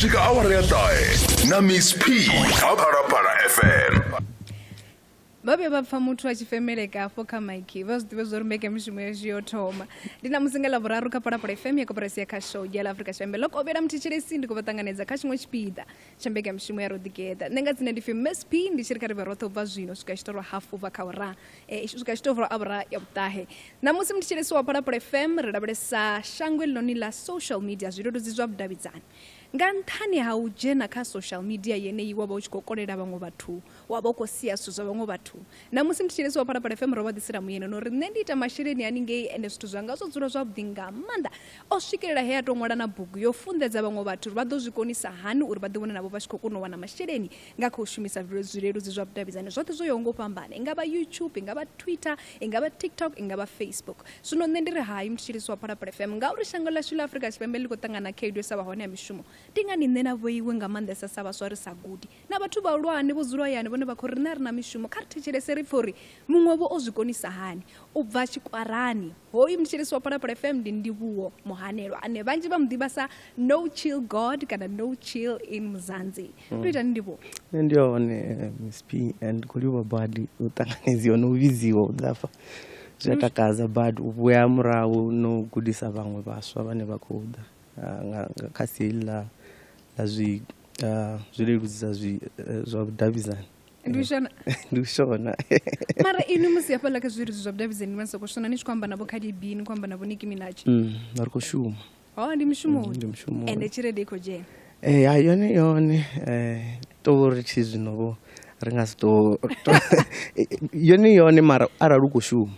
Swika awara ya ṱahe na Miss P kha Phalaphala FM. Vha vhuya vha pfa muthu a tshi femeleka afho kha maiki vha zwi ḓivhe zwa uri mbekanyamushumo yashu yo thoma. Ndi ṋamusi nga Ḽavhuraru kha Phalaphala FM ya Koporasi ya Khasho ya ḽa Afrika Tshipembe. Ḽo kovhela muthetshelesi ndi khou vha ṱanganedza kha tshiṅwe tshipiḓa tsha mbekanyamushumo ya Ro Ḓigeḓa. Nṋe nga dzina ndi pfi Miss P ndi tshi ri kha ri vhe roṱhe u bva zwino u swika tshitorwa hafu u bva kha awara u swika tshitovha awara ya vhuṱahe. Ṋamusi muthetshelesi wa Phalaphala FM ri lavhelesa shango heḽinoni ḽa social media zwileludzi zwa vhudavhidzani. Nga nṱhani ha u dzhena kha social media yeneyi wa vha u tshi khou kolela vhaṅwe vhathu, wa vha u khou sia zwithu zwa vhaṅwe vhathu. Ṋamusi muthetshelesi wa Phalaphala FM ro vha ḓisela muyeni no uri nṋe ndi ita masheleni haningei ende zwithu zwanga zwo dzula zwavhuḓi nga maanḓa. O swikelela he a tou ṅwala na bugu yo funḓedza vhaṅwe vhathu uri vha ḓo zwi konisa hani uri vha ḓi wane navho vha tshi khou kona u wana masheleni nga kha u shumisa zwileludzi zwa vhudavhidzani zwoṱhe zwo yaho nga u fhambana. I nga vha YouTube, i nga vha Twitter, i nga vha TikTok, i nga vha Facebook. Zwino nṋe ndi ri hai muthetshelesi wa Phalaphala FM ngauri shango ḽashu ḽa Afrika Tshipembe ḽi khou ṱangana na khaedu ya sa vha hone ha mishumo. Ndi ngani nṋe na vhoiwe nga maanḓesa sa vhaswa ri sa gudi? Na vhathu vhahulwane vho dzula hayani vhone vha khou ri riṋe a ri na mishumo. Kha ri thetshelese ri pfe uri muṅwe vho o zwi konisa hani u bva tshikwarani. Hoyu muthetshelesi wa Phalaphala FM ndi Ndivhuwo Muhanelwa ane vhanzhi vha mu ḓivha sa No Chill God kana No Chill in Mzansi. Ndo itani Ndivhuwo? Nṋe ndi hone Miss P and ndi khou livhuwa badi u ṱanganedziwa no u vhidziwa u ḓa hafha. Zwi a takadza badi u vhuya murahu no gudisa vhaṅwe vhaswa vhane vha khou ḓa nga kha sia heḽi ḽa ḽa zwi zwileludzi zwa zwi zwa vhudavhidzani. Ndi u shona. Ndi u shona. Mara inwi musi hafhaḽa kha zwileludzi zwa vhudavhidzani ni vha ni sokou shona ni tshi khou amba navho Cardi B, ni khou amba navho Nicki Minaj. Ri khou shuma. Oh, ndi mushumoni. Ndi mushumoni. Ende tshelede i khou dzhena. Ee, hai yone yone to ri tshi zwino vho ri nga si to yone yone mara arali u khou shuma.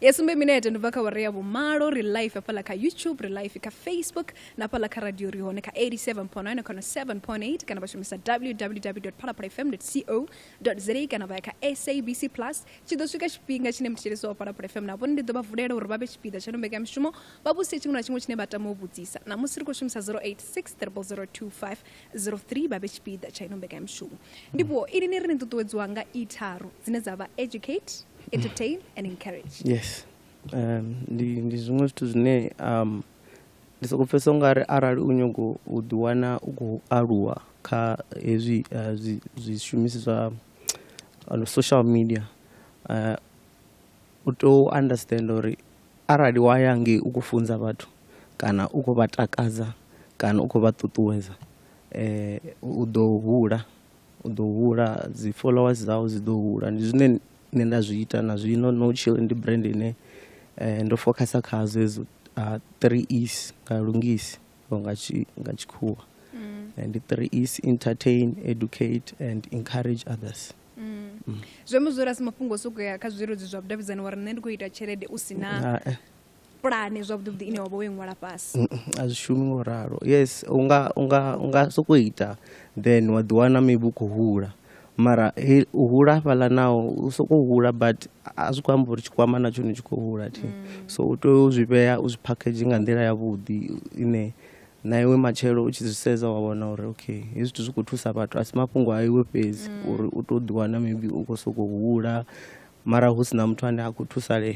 Ya sumbe minete ndi bva kha awara ya vhumalo ri live hafhaḽa kha YouTube, ri live kha Facebook na hafhaḽa kha radio ri hone kha 87.9 kana 7.8 kana vha shumisa www.phalaphalafm.co.za kana vha ya kha SABC Plus. Tshi ḓo swika tshifhinga tshine muthetshelesi wa Phalaphala FM na vhone ndi ḓo vha vulela uri vha vhe tshipiḓa tsha ino mbekanyamushumo vha vhudzise tshiṅwe na tshiṅwe tshine vha tama u vhudzisa. Ṋamusi ri khou shumisa 086 000 2503 vha vhe tshipiḓa tsha ino mbekanyamushumo. Ndivhuwo, ini ni ri ni ṱuṱuwedziwa nga E tharu dzine dza vha educate, entertain and encourage. Yes. Ndi ndi zwiṅwe zwithu zwine ndi soko pfhesesa ungari arali u nyago u ḓi wana u khou aluwa kha hezwi zwi zwishumisi zwa social media u tea u understand uri arali wa ya ngei u khou funza vhathu kana u khou vha takadza kana u khou vha ṱuṱuwedza u ḓo hula u ḓo hula dzi followers dzau dzi ḓo hula. Ndi zwine nṋe nda zwi ita na zwino No Chill ndi brand ine ndo fokhasa khazwo hedzo three E's nga lungisi or nga tshi nga tshikhuwa ndi three E's entertain, educate and encourage others. Zwi amba zwori a si mafhungo o sokou ya kha zwileludzi zwa vhudavhidzani wa ri nṋe ndi khou ita tshelede u si na pulane zwavhuḓi vhuḓi ine wa vha wo i ṅwala fhasi. A zwi shumi ngo ralo. Yes, unga unga unga sokou ita then wa ḓi wana maybe u khou hula mara he u hula hafhaḽa naho u sokou hula but a zwi khou amba uri tshikwama na tshone tshi khou hula thi. So u tea u zwi vhea u zwi phakhedzhe nga nḓila yavhuḓi ine na iwe matshelo u tshi zwi sedza wa wana uri okay hezwi zwithu zwi khou thusa vhathu a si mafhungo a iwe fhedzi uri u tou ḓi wana maybe u khou sokou hula mara hu si na muthu ane a khou thusalea.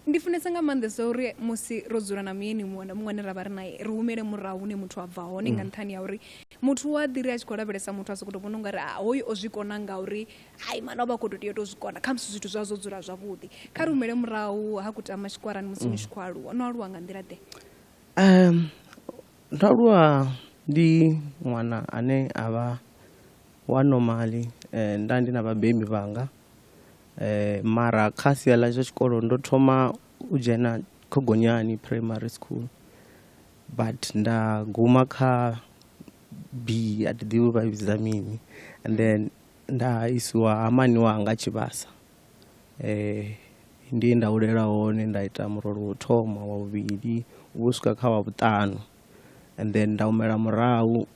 Ndi funesa nga maanḓesa uri musi ro dzula na muyeni muṅwe na muṅwe ane ra vha ri nae ri humele murahu hune muthu a bva hone nga nṱhani ha uri muthu wa ḓi ri a tshi khou lavhelesa muthu a sokou tou vhona ungari ah, hoyu o zwi kona ngauri hai mani o vha khou tou tea u tou zwi kona khamusi zwithu zwa zwo dzula zwavhuḓi. Kha ri humele murahu ha kutama tshikwarani musi ni tshi khou aluwa, no aluwa nga nḓila ḓe? Ndo aluwa ndi ṅwana ane a vha wa normally nda ndi na vhabebi vhanga mara kha sia ḽa zwa tshikolo ndo thoma u dzhena Khogonyani primary school but nda guma kha B a thi ḓivhi vha vhidza mini and then nda isiwa ha mani wanga Tshivhasa ndi he nda hulela hone nda ita murole wa u thoma wa vhuvhili u vho swika kha wa vhuṱanu and then nda humela murahu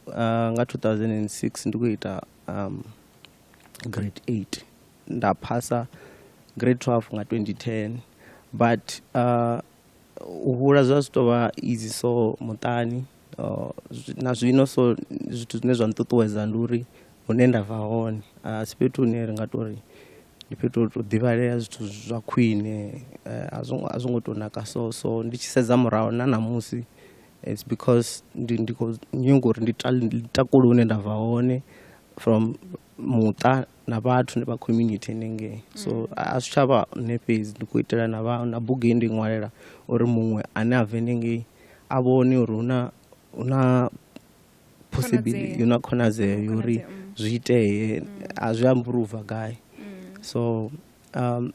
nga 2006 ndi khou ita grade 8 nda phasa grade 12 nga 2010 but u hula zwa zwi tovha easy so muṱani na zwino so zwithu zwine zwa nṱuṱuwedza ndi uri hune nda bva hone a si fhethu hune ri nga tori ndi fhethu ho to ḓivhalea zwithu zwa khwine a zwo ngo a zwo ngo to naka so so ndi tshi sedza murahu na ṋamusi. It's because ndi khou nyaga uri ndi takule hune nda bva hone from muṱa na vhathu vha community hanengei. So a zwi tshavha nṋe fhedzi, ndi khou itela na vha na bugu ndi ṅwalela uri muṅwe ane a bva hanengei a vhone uri huna possibility, huna khonadzeo uri zwi itee, a zwi ambi uri u bva gai. So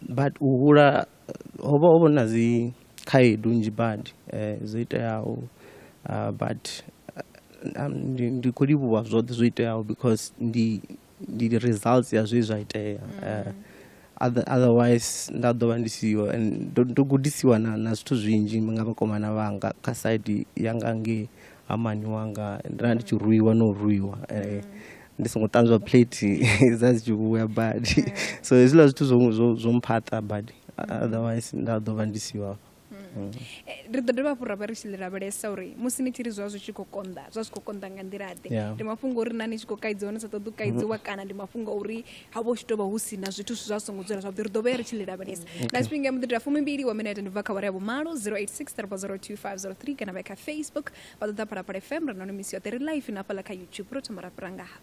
but u hula ho vha na dzi khaedu nnzhi badi zwo iteaho, but ndi khou livhuwa zwoṱhe zwo iteaho because ndi results ya zwe zwa itea. Otherwise nda ḓo vha ndi siho, and ndo gudisiwa na zwithu zwinzhi nga vhakomana vhanga kha side yanga ngei hamani wanga, nda ndi tshi ruiwa no ruiwa ndi songo ṱanzwa plate dza dzi tshi vhuya badi. So hezwiḽa zwithu zwo mphaṱa badi, otherwise nda ḓo vha ndi siho hafha. Ri ḓo dovha hafhu ra vha ri tshi lavhelesa uri musi ni tshi ri zwa zwi tshi khou konḓa, zwa zwi khou konḓa nga nḓila ḓe. Ndi mafhungo uri na ni tshi khou kaidziwa ni sa ṱoḓi u kaidziwa, kana ndi mafhungo uri ha vha hu tshi tou vha hu si na zwithu zwa songo dzula zwavhuḓi. Ri ḓo vhuya ri tshi lavhelesa. Na tshifhinga ya muḓi 22 wa minete ndi bva kha awara ya vhumalo 086 002 503 kana vha kha Facebook vha ṱoḓa Phalaphala FM, ri na misi yoṱhe ri live na fhaḽa kha YouTube. Ro thoma ra fhira nga hafha.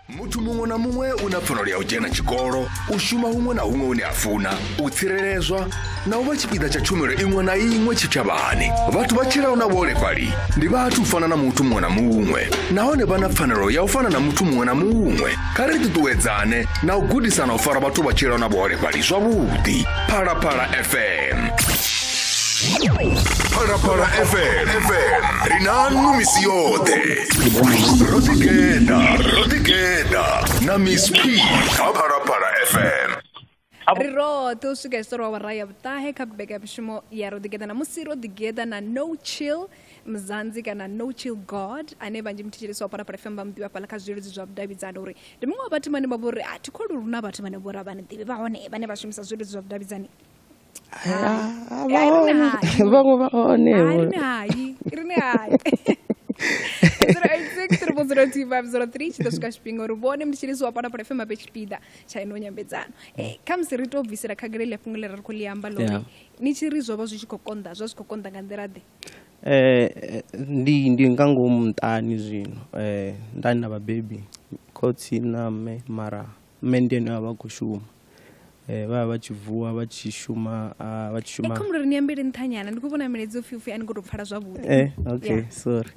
Muthu muṅwe na muṅwe u na pfanelo ya u dzhena tshikolo, u shuma huṅwe na huṅwe hune a funa, u tsireledzwa na u vha tshipiḓa tsha tshumelo iṅwe na iṅwe tshitshavhani. Vhathu vha tshilaho na vhuholefhali ndi vhathu u fana na muthu muṅwe na muṅwe, nahone vha na pfanelo ya u fana na muthu muṅwe na muṅwe. Kha ri ṱuṱuwedzane na u gudisana u fara vhathu vha tshilaho na vhuholefhali zwavhuḓi. Phalaphala FM. Phalaphala FM. Ri na nnu misi yoṱhe. Ro ḓigeḓa na Miss P kha Phalaphala FM. Ri roṱhe u swika histori wa awara ya vhuṱahe kha mbekanyamushumo ya Ro Ḓigeḓa. Na musi ro ḓigeḓa na No Chill Mzansi kana No Chill God, ane vhanzhi muthetshelesi wa Phalaphala FM vha muḓivha fhaḽa kha zwileludzi zwa vhudavhidzani uri ndi muṅwe wa vhathu vhane vha vha uri a thi kholwi uri hu na vhathu vhane vho ra vha ni ḓivhi vha hone vhane vha shumisa zwileludzi zwa vhudavhidzani. Vhaṅwe vha hone. Ri hai 086 002 503 tshi ḓo swika tshifhinga uri vhone mutshilisi wa Phalaphala FM abe tshipiḓa tsha ino nyambedzano. Khamusi ri tou bvisela khagala iḽa fhungo ḽe ra ri khou ḽi amba ḽo uri ni tshi ri zwo vha zwi tshi khou konḓa, zwa zwi khou konḓa nga nḓila ḓe? Ndi nga ngomu muṱani zwino, nda na vhabebi khotsi na mme, mara mme ndi ene a vha khou shuma. Vha vha tshi vuwa vha tshi shuma, vha tshi shuma. Kha mulori ni ambele nṱha nyana, ndi khou vhona milaedza upfi a ni khou tou pfala zwavhuḓi. Okay, sorry.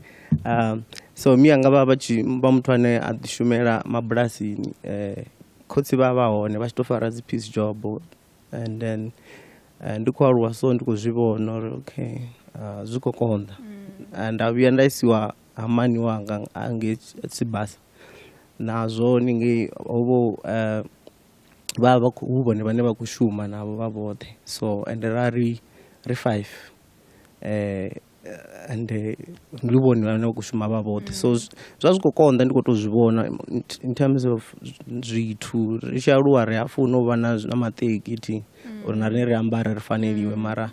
So mi anga vha tshi vha muthu ane a ḓi shumela mabulasini, khotsi vha vha hone vha tshi to fara dzi piece job, and then ndi khou aluwa so ndi khou zwi vhona uri okay zwi khou konḓa. Nda vhuya nda isiwa ha mani wanga ngei Sibasa, nazwo ningei hovho vha vha hu vhone vhane vha khou shuma navho vha vhoṱhe. So and ra ri 5 and ndi vhone vhane vha khou shuma vha vhoṱhe. So zwa zwi khou konḓa, ndi khou tou zwi vhona in terms of zwithu. Ri tshi aluwa ri a funa u vha na maṱeki thi uri na riṋe ri ambare ri faneliwe, mara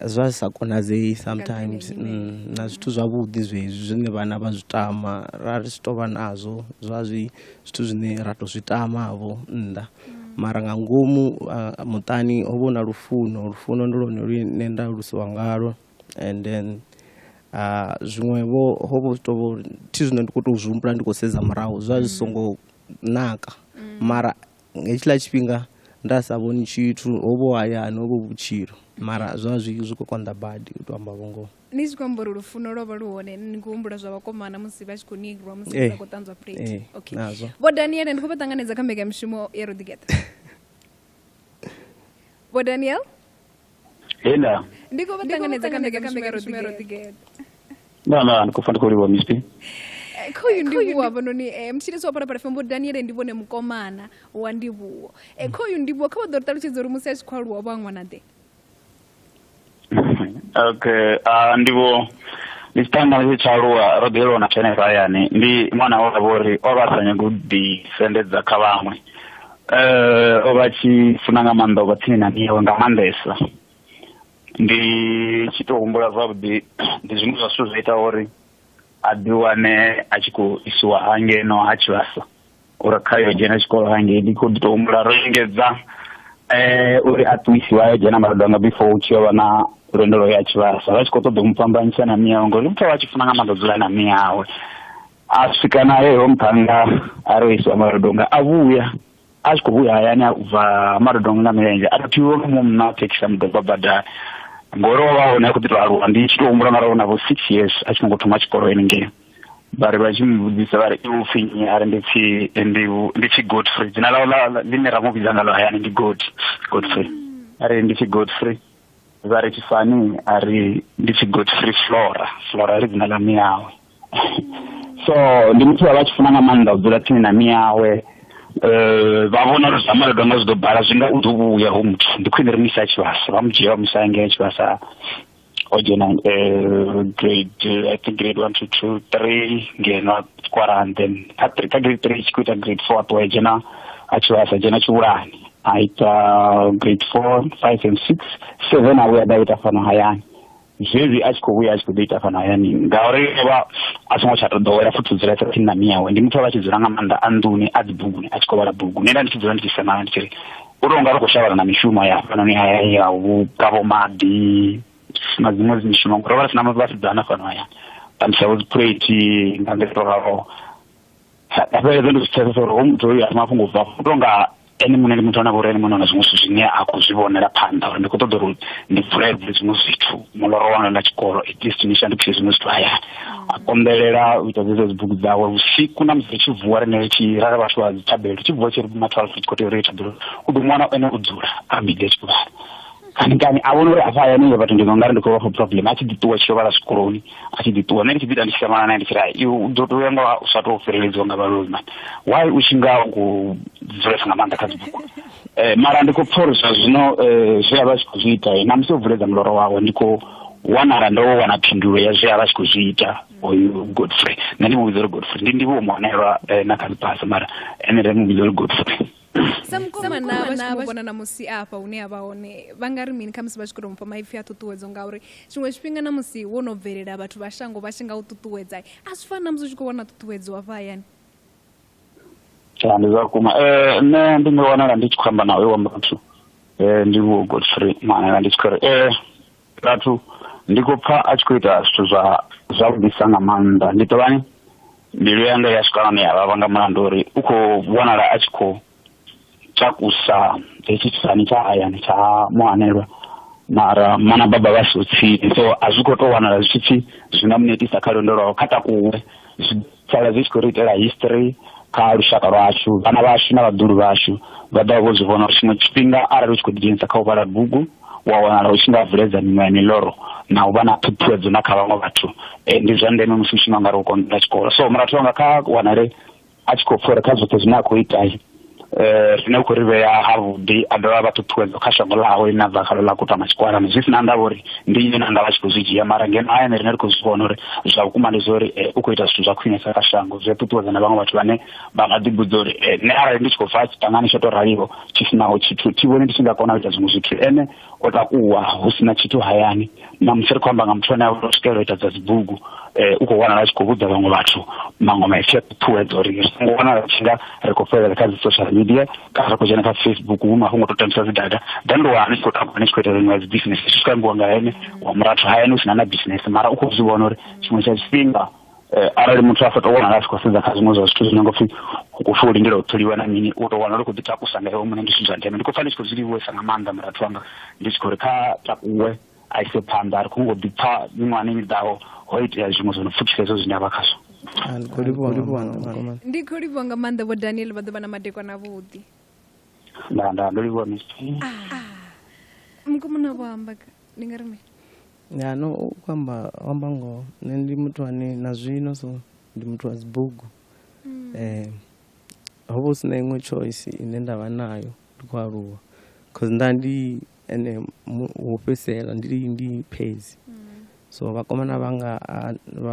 zwa sa konadzei sometimes. Na zwithu zwavhuḓi zwezwi zwine vhana vha zwi tama ra ri si tou vha nazwo, zwa zwi zwithu zwine ra tou zwi tama vho nnḓa. Mara nga ngomu muṱani ho vha hu na lufuno, lufuno ndi lwone lune nda alusiwa ngalo. And then zwiṅwe vho ho vha tou thi zwino ndi khou tou zwi humbula ndi khou sedza murahu, zwa zwi songo naka, mara hetshiḽa tshifhinga nda sa vhoni tshithu, ho vha hayani, ho vha vhutshilo, mara zwa zwi khou konḓa badi u tou amba vhungoho. Ni tshi khou amba uri lufuno lwo vha lu hone, ni khou humbula zwa vhakomana musi vha tshi khou ni rwa musi vha khou ṱanzwa plate. Okay. Vho Daniel, ndi khou vha ṱanganedza kha mbekanyamushumo ya Ro Ḓigeḓa. Vho Daniel? Hela. Ndi khou vha ṱanganedza kha mbekanyamushumo ya Ro Ḓigeḓa. Na ndi khou fa ndi khou livhuwa Miss P. Khoyu ndivhuwa hafhanoni mutshilisi wa Phalaphala FM Vho Daniel ndi vhone mukomana wa ndivhuwo. Khoyu ndivhuwo kha vha ḓo ri ṱalutshedza uri musi a tshi khou aluwa vha ṅwana ḓe. Okay, ndivho ndi tshitangana tshi tsha aluwa ro ḓi na tshenefha hayani. Ndi ṅwana wa vha uri o vha sa nyagi u ḓi sendedza kha vhaṅwe. O vha tshi funa nga maanḓa u vha tsini na miyawe nga maanḓesa. Ndi tshi to humbula zwavhuḓi ndi zwiṅwe zwa zwithu zwo itaho uri a ḓi wane a tshi khou isiwa hangeno ha Tshivhasa uri kha yo dzhena tshikolo hangei. Ndi khou ḓi to humbula ro lingedza uri a ṱuwisiwa a yo dzhena maraḓo anga before hu tshi yo vha na lwendo lwo ya Tshivhasa vha tshi khou ṱoḓa u mufhambanyisa na miyawe ngori muthu a tshi funa nga maanḓa dzula na miyawe. A swika naye ho muṱhannga a ri isiwa Marodonga a vhuya a tshi khou vhuya hayani a bva Marodonga nga milenzhe a thuthiwa nga muṅwe munna a thekhisi a mudoba badani ngori o vha hone a khou ḓi tou aluwa. Ndi tshi tou humbula nga uri na vho 6 years a tshi ngo thoma tshikolo henengei. Vha ri vha tshi muvhudzisa vha ri iwe upfi nnyi, a ri ndi pfi ndi pfi Godfrey, dzina ḽawe ḽine ra mu vhidza ngalo hayani ndi Godfrey. A ri ndi pfi Godfrey. Vha ri tshifani, a ri ndi pfi Godfrey Flora, Flora ri dzina ḽa miyawe. So ndi muthu wa vha tshi funa nga maanḓa u dzula tsini na miyawe. Vha vhona uri zwa Marodonga zwi ḓo bala zwi nga u ḓo vhuya ho muthu, ndi khwine ri mu isa Tshivhasa. Vha mu dzhia vha mu isa ngei Tshivhasa, o dzhena grade I think grade 1 2 2 3 ngeno a kwara, and then kha grade 3 tshi khou ita grade 4 a ṱuwa a dzhena a Tshivhasa, dzhena Tshivhulani a ita grade 4 5 and 6 7 a vhuya ḓa ita fhano hayani. Zwezwi a tshi khou vhuya a tshi khou ḓo ita fhano hayani ngauri vha a songo tsha ḓowela futhi u dzula tsini na miyawe. Ndi muthu a vha tshi dzula nga maanḓa a nḓuni a dzi buguni a tshi khou vhala bugu. Nṋe nda ndi tshi dzula ndi tshi semana ndi tshi ri u tou nga ri khou shavhana na mishumo ya hafhanoni hayani ya u kavho maḓi na dziṅwe dzi mishumo ngori ro vha ri sina vhasidzana fhano hayani, tambisa vho dzi phuleithi nga nḓila to raloho. Fheleledza ndi zwi pfesesa uri hoyu muthu hoyu a si mafhungo u bva u tou nga ene muṋe ndi muthu ane a vha uri ene muṋe na zwiṅwe zwithu zwine a khou zwi vhonela phanḓa uri ndi khou ṱoḓa uri ndi vuledze zwiṅwe zwithu muloro wanga nga tshikolo at least ndi shandukise zwiṅwe zwithu hayani. A konḓelela u ita dzedzo dzibugu dzawe vhusiku na musi ri tshi vuwa rine ri tshi rara vhathu vha dzithabelo ri tshi vuwa tshi ri ma 12 ri tshi khou tea uri thabelo u ḓo ṅwana ene u dzula a bidi a tshi khou vhala. Kani kani a vhona uri afha hayani vhathu ndi nga ri ndi khou vha fha problem a tshi ḓi ṱuwa tshi yo vhala zwikoloni a tshi ḓi ṱuwa. Nṋe ndi tshi ḓi ita ndi tshi semana naye ndi tshi ri iwe u ḓo tou ya nga u sa tou fhireledziwa nga vhaloi mani, why u tshi nga u khou dzulesa nga maanḓa kha dzibugu. Mara ndi khou pfha uri zwa zwino zwe a vha tshi khou zwi ita na musi o vuledza muloro wawe ndi khou wanala ndo wana phindulo ya zwe a vha tshi khou zwi ita oyu Godfrey. Nṋe ndi mu vhidza uri Godfrey, ndi ndivhuwo muanelwa na kha ḽifhasi mara ene ri mu vhidza uri Godfrey. Sa mukomana vha tshi mu vhona na musi afha hune a vha hone vha nga ri mini kha musi vha tshi khou tou mufha maipfi a ṱhuṱhuwedzo, ngauri tshiṅwe tshifhinga na musi wo no bvelela vhathu vha shango vha tshi nga u ṱuṱuwedza a zwi fani na musi u tshi khou wana ṱhuṱhuwedzo hafha hayani. Ndi zwa vhukuma. Nṋe ndi nga wanala ndi tshi khou amba na hoyo wa muthu ndi vho Godfrey muanelwa ndi tshi khou ri vhathu ndi khou pfha a tshi khou ita zwithu zwa zwavhuḓisa nga maanḓa. Ndi tovhani mbilu yanga ya swika hone ya vhavha nga mulandu uri u khou vhonala a tshi khou takusa hetshi tshisani tsha hayani tsha muanelwa mara mana baba vha siho tsini, so a zwi khou tou wanala zwi tshi pfhi zwi nga mu netisa kha lwendo lwawe. Kha takuwe zwi sala zwi tshi khou ri itela history kha lushaka lwashu, vhana vhashu na vhaḓulu vhashu vha ḓovha vho zwi vhona uri tshiṅwe tshifhinga arali u tshi khou ḓidzhenisa kha u vhala bugu wa wanala u tshi nga vuledza miṅwe ya miloro na u vha na ṱhuṱhuwedzo na kha vhaṅwe vhathu. Ndi zwa ndeme musi u tshi nga ungari u konḓela tshikolo. So murathu wanga kha wanale a tshi khou pfha uri kha zwoṱhe zwine a khou ita rine u khou ri vhea havhuḓi, a dovha vha ṱhuṱhuwedzo kha shango ḽawe ḽine a bva khaḽo ḽa Kutama Tshikwarani, zwi si na ndavha uri ndi nnyi ane a nga vha a tshi khou zwi dzhia, mara ngeno hayani rine ri khou zwi vhona uri zwa vhukuma ndi zwa uri u khou ita zwithu zwa khwinesa kha shango. Zwi a ṱuṱuwedza na vhaṅwe vhathu vhane vha nga ḓi vhudza uri nṋe arali ndi tshi khou bva tshiṱangani tsho tou raliho tshi sinaho tshithu thi vhoni ndi tshi nga kona u ita zwiṅwe zwithu, ene o takuwa hu sina tshithu hayani. Na musi ri khou amba nga muthu ane a vha o swikelela u ita dza dzibugu u khou wanala a tshi khou vhudza vhaṅwe vhathu maṅwe maipfi a ṱuṱuwedza uri ri songo wanala tshi nga ri khou fhelela kha dzi social media kana ri khou dzhena kha Facebook hu mafhungo to tambisa dzi data, then ndo wana ni tshi khou takuwa ni tshi khou ita dziṅwe dzi business. Zwi tshi ambiwa nga ene wa murathu hayani u sina na business, mara u khou zwi vhona uri tshiṅwe tsha tshifhinga arali muthu a sa tou wanala a tshi khou sedza kha zwiṅwe zwa zwithu zwine nga pfhi u khou pfhi u lindela u tholiwa na mini, u tou wanala u khou ḓi takusa nga iwe muṋe, ndi zwithu zwa ndeme. Ndi khou pfha ndi tshi khou zwi livhuwesa nga maanḓa murathu wanga, ndi tshi khou ri kha takuwe a ise phanḓa, ri khou ngo ḓi pfha miṅwahani i ḓaho ho itea zwiṅwe zwo no pfukisa hezwo zwine a vha khazwo. Ndi khou livhuwa nga maanḓa mukomana. Ndi khou livhuwa nga maanḓa vho Daniel, vha ḓo vha na madekwana avhuḓi. Nda nda ndo livhuwa Mr. Mukomana vho amba ndi nga ri mini? Ya no u khou amba amba ngoho, nṋe ndi muthu ane na zwino so ndi muthu wa dzibugu. Ho vha hu sina iṅwe choice ine nda vha nayo ndi khou aluwa, cause nda ndi ene wo fhedzisela ndi ndi phedzi. So vhakomana vhanga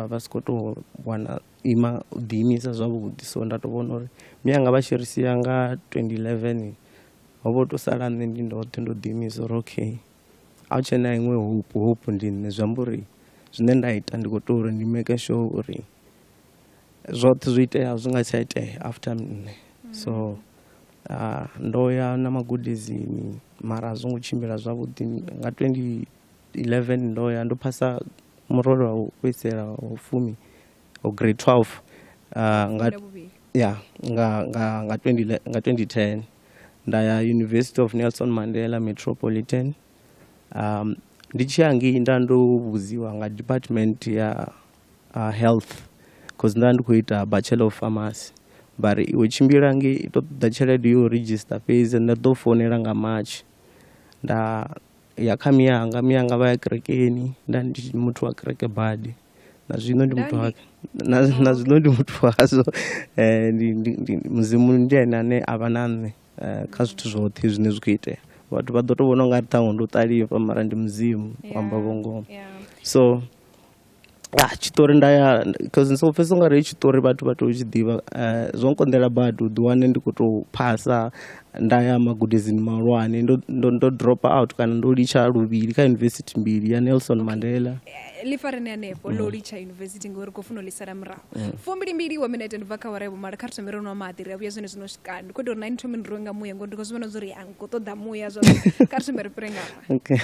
vha si khou tou wana ima u ḓiimisa zwavhuḓi, so nda tou vhona uri mianga vha tshi ri sia nga 2011 ho vha tou sala nṋe ndi ndoṱhe ndo ḓiimisa uri okay a hu tshena iṅwe hope, hope ndi nṋe. Zwi amba uri zwine nda ita ndi khou tou uri ndi make sure uri zwoṱhe zwo iteaho zwi nga tsha itea after nṋe. So ndo ya na magudedzini mara a zwo ngo tshimbila zwavhuḓi. Nga 2011 ndo ya ndo phasa murole wa u fhedzisela wa fumi wa grade 12 nga ya nga nga nga 20 nga 2010 nda ya University of Nelson Mandela Metropolitan. Ndi tshi ya ngei nda ndo vhudziwa nga department ya health cause nda ndi khou ita bachelor of pharmacy, vha ri iwe tshimbila ngei i to ṱoḓa tshelede yo register fhedzi, nda ḓo founela nga March. Nda ya kha miyanga, miyanga vha ya kerekeni, nda ndi muthu wa kereke badi na zwino ndi muthu wa na zwino ndi muthu wazwo. Ndi Mudzimu ndi ene ane a vha na nṋe kha zwithu zwoṱhe zwine zwi khou itea. Vhathu vha ḓo to vhona ungari ṱhaṅwe ndo ṱalifha, mara ndi Mudzimu amba vhungoho. So tshiṱori nda ya cause ndi soko pfhesesa ungari hetshi tshiṱori vhathu vha tea u tshi ḓivha. Zwo nkonḓela badi u ḓi wane ndi khou tou phasa nda ya magudedzini mahulwane, ndo drop out kana ndo litsha luvhili kha yunivesithi mbili ya Nelson Mandela. Ḽi fareni hanefho ḽo litsha yunivesithi ngori khou funa u ḽi sala murahu. 22 wa minete ndi bva kha awara ya vhumalo, kha ri thome ri nwa maḓi ri a vhuya zwone zwino swika. Ndi khou ita uri na ni thome ni rwiwe nga muya ngori ndi khou zwi vhona zwa uri a khou ṱoḓa muya zwa kha ri thome ri fhire nga hafha. Okay.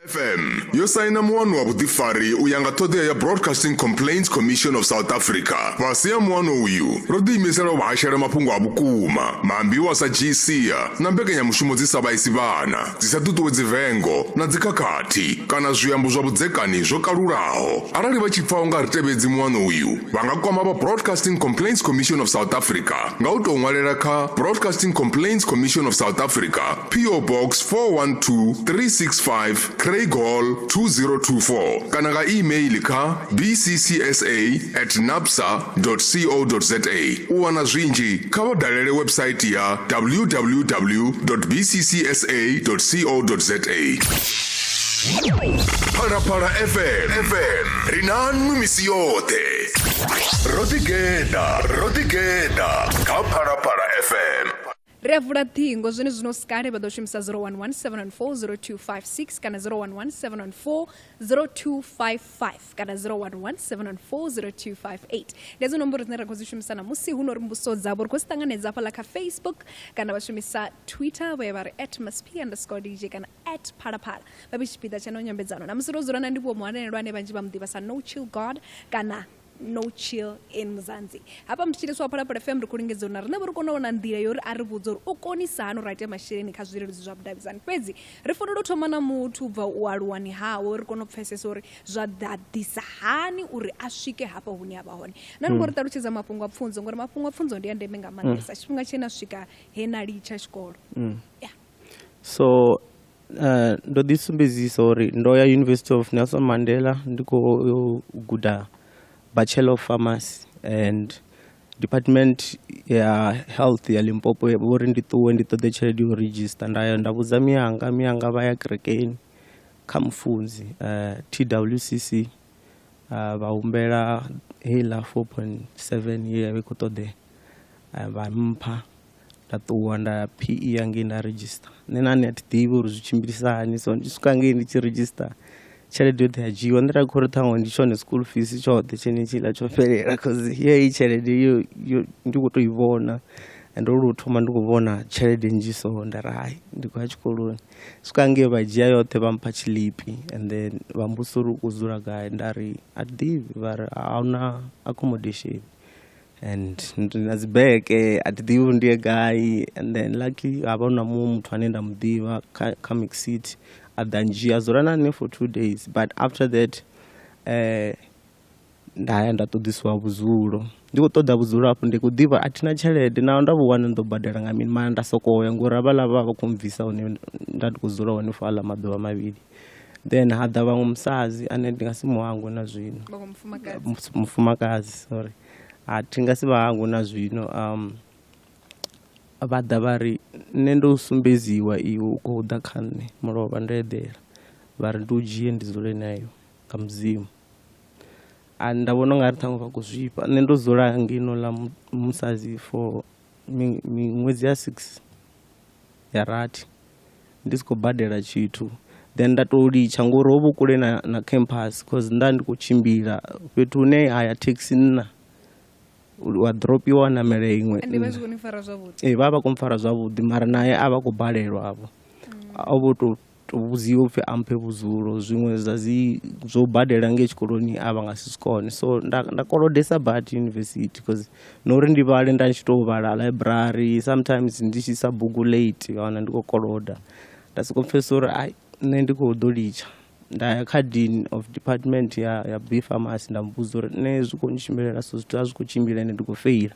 FM yo saina muano wa vhuḓifari u ya nga ṱhoḓea ya Broadcasting Complaints Commission of South Africa. Fhasi ha muano uyu, ro ḓiimisela u vha hashela mafhungo a vhukuma, maambiwa a sa dzhii sia na mbekanyamushumo dzi sa vhaisi vhana, dzi sa ṱuṱuwedzi vengo na dzikhakhathi kana zwiambo zwa vhudzekani zwo kalulaho. Arali vha tshi pfa u nga ri tevhedzi muano uyu, vha nga kwama vha Broadcasting Complaints Commission of South Africa nga u tou ṅwalela kha Broadcasting Complaints Commission of South Africa, PO Box 412 365 Craighall 2024 kana nga email kha bccsa@napsa.co.za. U wana zwinzhi kha vha dalele website ya www.bccsa.co.za. Phalaphala FM, FM ri na nwi misi yoṱhe. Ro ḓigeḓa, ro ḓigeḓa kha Phalaphala FM. Ri a vula ṱhingo zwone zwino sikale vha ḓo shumisa 011 714 0256 kana 011 714 0255 kana 011 714 0258. Ndi hedzo nomboro dzine ra khou dzi shumisa namusi hu no ri mbudziso dzavho ri khou dzi ṱanganedza hafhaḽa kha Facebook kana vha shumisa Twitter vho ya vha ri @masp_dj kana @phalaphala vha vhe tshipiḓa tsha no nyambedzano. Namusi ro dzula na Ndivhuwo Muhanelwa ane vhanzhi vha mu ḓivha sa No Chill God kana No Chill in Mzansi. Hafha mutshilisi wa Phalaphala FM ri khou lingedza uri na riṋe vho ri kone u wana nḓila yo uri a ri vhudze uri u konisa hani uri a ite masheleni kha zwileludzi zwa vhudavhidzani. Fhedzi ri fanela u thoma na muthu u bva u aluwani hawe ri kone u pfesesa uri zwa ḓaḓisa hani uri a swike hafha hune a vha hone. Na ni khou ri ṱalutshedza mafhungo a pfunzo ngori mafhungo a pfunzo ndi a ndeme nga maanḓesa tshifhinga tshe na swika he na litsha tshikolo. Yeah. So ndo ḓi sumbedzisa uri ndo ya University of Nelson Mandela ndi khou guda Bachelor of Pharmacy and department ya health ya Limpopo vho ri ndi ṱuwe ndi ṱoḓe tshelede yo register. Nda ya nda vhudza miyanga, miyanga vha ya kerekeni kha mufunzi TWCC, vha humbela heiḽa 4.7 ye ya vha i khou ṱoḓea, vha mpha. Nda ṱuwa nda ya PE ya ngei nda register. Nṋe na nṋe a thi ḓivhi uri zwi tshimbilisa hani, so ndi swika ngei ndi tshi register tshelede yoṱhe ya dzhiiwa. Nṋe nda khou ri ṱhaṅwe ndi tshone school fees tshoṱhe tshenetshiḽa tsho fhelela cause yeyi tshelede yo yo ndi khou tou i vhona and ndo lu thoma ndi khou vhona tshelede nnzhi so nda ri hai ndi khou ya tshikoloni. Swika ngei vha dzhia yoṱhe vha mpha tshiḽipi and then vha mbudzisa uri u khou dzula gai, nda ri a thi ḓivhi, vha ri ahuna accommodation and ndi na dzi bege a thi ḓivhi uri ndi ye gai. And then luckily ha vha hu na muṅwe muthu ane nda mu ḓivha kha Mix City a ḓa ndzhia a dzula na nṋe for 2 days, but after that nda ya nda ṱoḓisiwa vhudzulo. Ndi khou ṱoḓa vhudzulo hafho ndi khou ḓivha a thina tshelede naho nda vhu wana ndi ḓo badela nga mini, mara nda sokou ya ngori havhaḽa vha vha khou mbvisa hune nda ndi khou dzula hone for aḽa maḓuvha mavhili. Then ha ḓa vhaṅwe musadzi ane ndi nga si mu hangwe na zwino, mufumakadzi sorry, a thi nga si vha hangwe na zwino. Vha ḓa vha ri nṋe ndo sumbedziwa iwe u khou ḓa kha nṋe mulovha ndo eḓela, vha ri ndi u dzhie ndi dzule na iwe nga Mudzimu. A nda vhona ungari ṱhaṅwe vha khou zwifha, nṋe ndo dzula ngeno ḽa musadzi for miṅwedzi ya 6 ya rathi ndi si khou badela tshithu. Then nda tou litsha ngori ho vha kule na campus cause nda ndi khou tshimbila fhethu hune ha ya thekhisi nṋa wa dropiwa wa namela iṅwe. Ende vha zwi khou ni fara zwavhuḓi? Ee, vha vha khou mpfara zwavhuḓi mara naye a vha khou balelwa avho, o vho tou to vhudziwa upfhi a mphe vhudzulo zwiṅwe zwa dzi zwo badela ngei tshikoloni a vha nga si zwikone so nda, nda kolodesa badi university cause na uri ndi vhale nda tshi tou vhala library sometimes ndi tshi isa bugu late wa wana ndi khou koloda nda soko pfhesesa uri ai nṋe ndi khou ḓo litsha nda ya kha dean of department ya, ya b pharmacy nda muvhudza uri nṋe zwi khou ntshimbilela so zwithu a zwi khou tshimbila ende ndi khou feila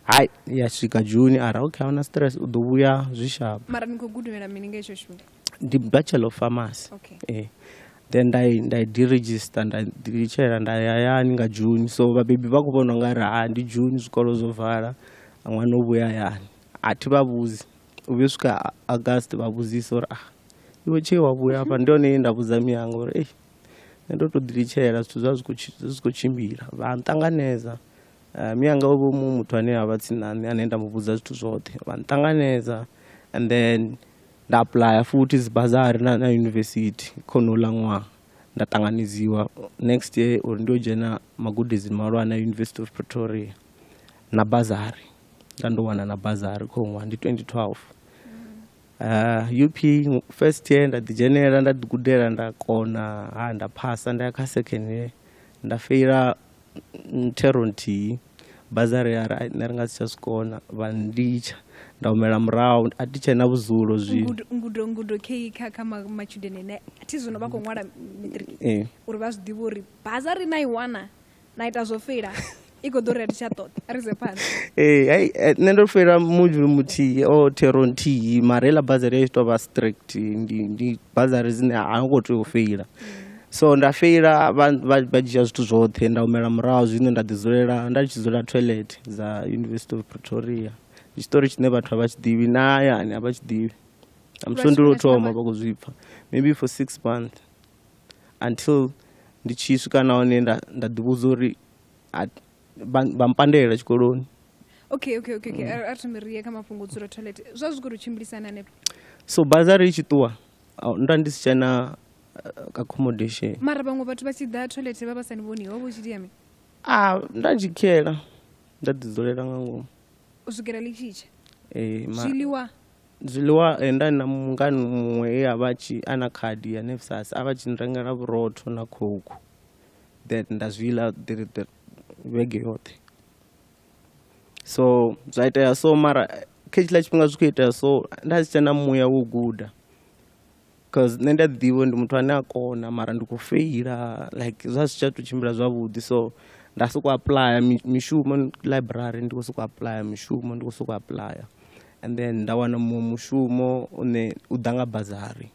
hai ya swika june ara okay ahuna stress u ḓo vhuya zwi sharp mara ni khou gudela mini nga hetsho tshifhinga ndi bachelor of pharmacy okay eh then nda nda deregister nda ḓilitshela nda ya hayani nga june so vhabebi vha khou vhona ungari ha ndi june zwikolo zwo vala ṅwana o vhuya hayani a thi vha vhudzi u vhuya u swika august vha vhudzisa uri ah iwe tshee wa vhuya hafha ndi hone nda vhudza miyanga uri ei nṋe ndo to ḓilitshela zwithu zwa zwi zwi khou tshimbila vha nṱanganedza miyanga o vha muṅwe muthu ane a vha tsini na nṋe ane nda mu vhudza zwithu zwoṱhe vha nṱanganedza and then nda apuḽaya futhi dzi bazari na, na yunivesithi kha honouḽa ṅwaha nda ṱanganedziwa next year uri ndi yo dzhena magudedzini mahulwane a University of Pretoria na bazari nda ndo wana na bazari kha ṅwaha ndi 2012 UP first year nda ḓi dzhenela nda ḓi gudela nda kona ha nda phasa nda ya kha second year nda feila thero nthihi bazari ya ri "Ai, nṋe ri nga si tsha zwi kona vha nnditsha nda humela murahu a thi tshena vhudzulo zwino ngudo ngudo ngudo kei kha kha matshudeni ane thi zwino vha khou ṅwala matric ee uri vha zwi ḓivhe uri bazari na i wana na ita zwo feila i khou ḓo ri a thi tsha ṱoḓa a ri ze phanḓa ee hai nṋe ndo feila module muthihi o thero nthihi mara heiḽa bazari ya tshi tou vha strict ndi ndi bazari dzine a ngo tea u feila so nda feila vha vha dzhia zwithu zwoṱhe nda humela murahu zwino nda ḓi dzulela nda tshi dzula toilet dza University of Pretoria ndi tshiṱori tshine vhathu a vha tshi ḓivhi na hayani a vha tshi ḓivhi I'm sure ndi lwo thoma vha khou zwi pfha maybe for 6 months until ndi tshi swika na hone nda nda ḓi vhudza uri vha mpandela tshikoloni okay okay okay okay a thome ri ye kha mafhungo o dzula toilet zwa zwi khou tou tshimbilisana hanefho so bazari i tshi ṱuwa nda ndi si tshena accommodation mara vhaṅwe vhathu vha tshi ḓa toilet vha vha sa ni vhoni ho vha u tshi itea mini a nda tshi khiela nda ḓi dzulela nga ngomu u swikela ḽi tshi tsha ee zwiḽiwa zwiḽiwa nda na mungani muṅwe e a vha tshi a na khadi ya NSFAS a vha tshi nrengela vhurotho na coke then nda zwi ḽa vhege yoṱhe so zwa itea so mara kha hetshiḽa tshifhinga zwi khou itea so nda si tshena muya wo guda cause nṋe ndi a ḓivha ndi muthu ane a kona mara ndi khou feila like zwa si tsha tou tshimbila zwavhuḓi so nda sokou apuḽaya mishumo library ndi khou sokou apuḽaya mishumo ndi khou sokou apuḽaya and then nda wana muṅwe mushumo une u ḓa nga bazari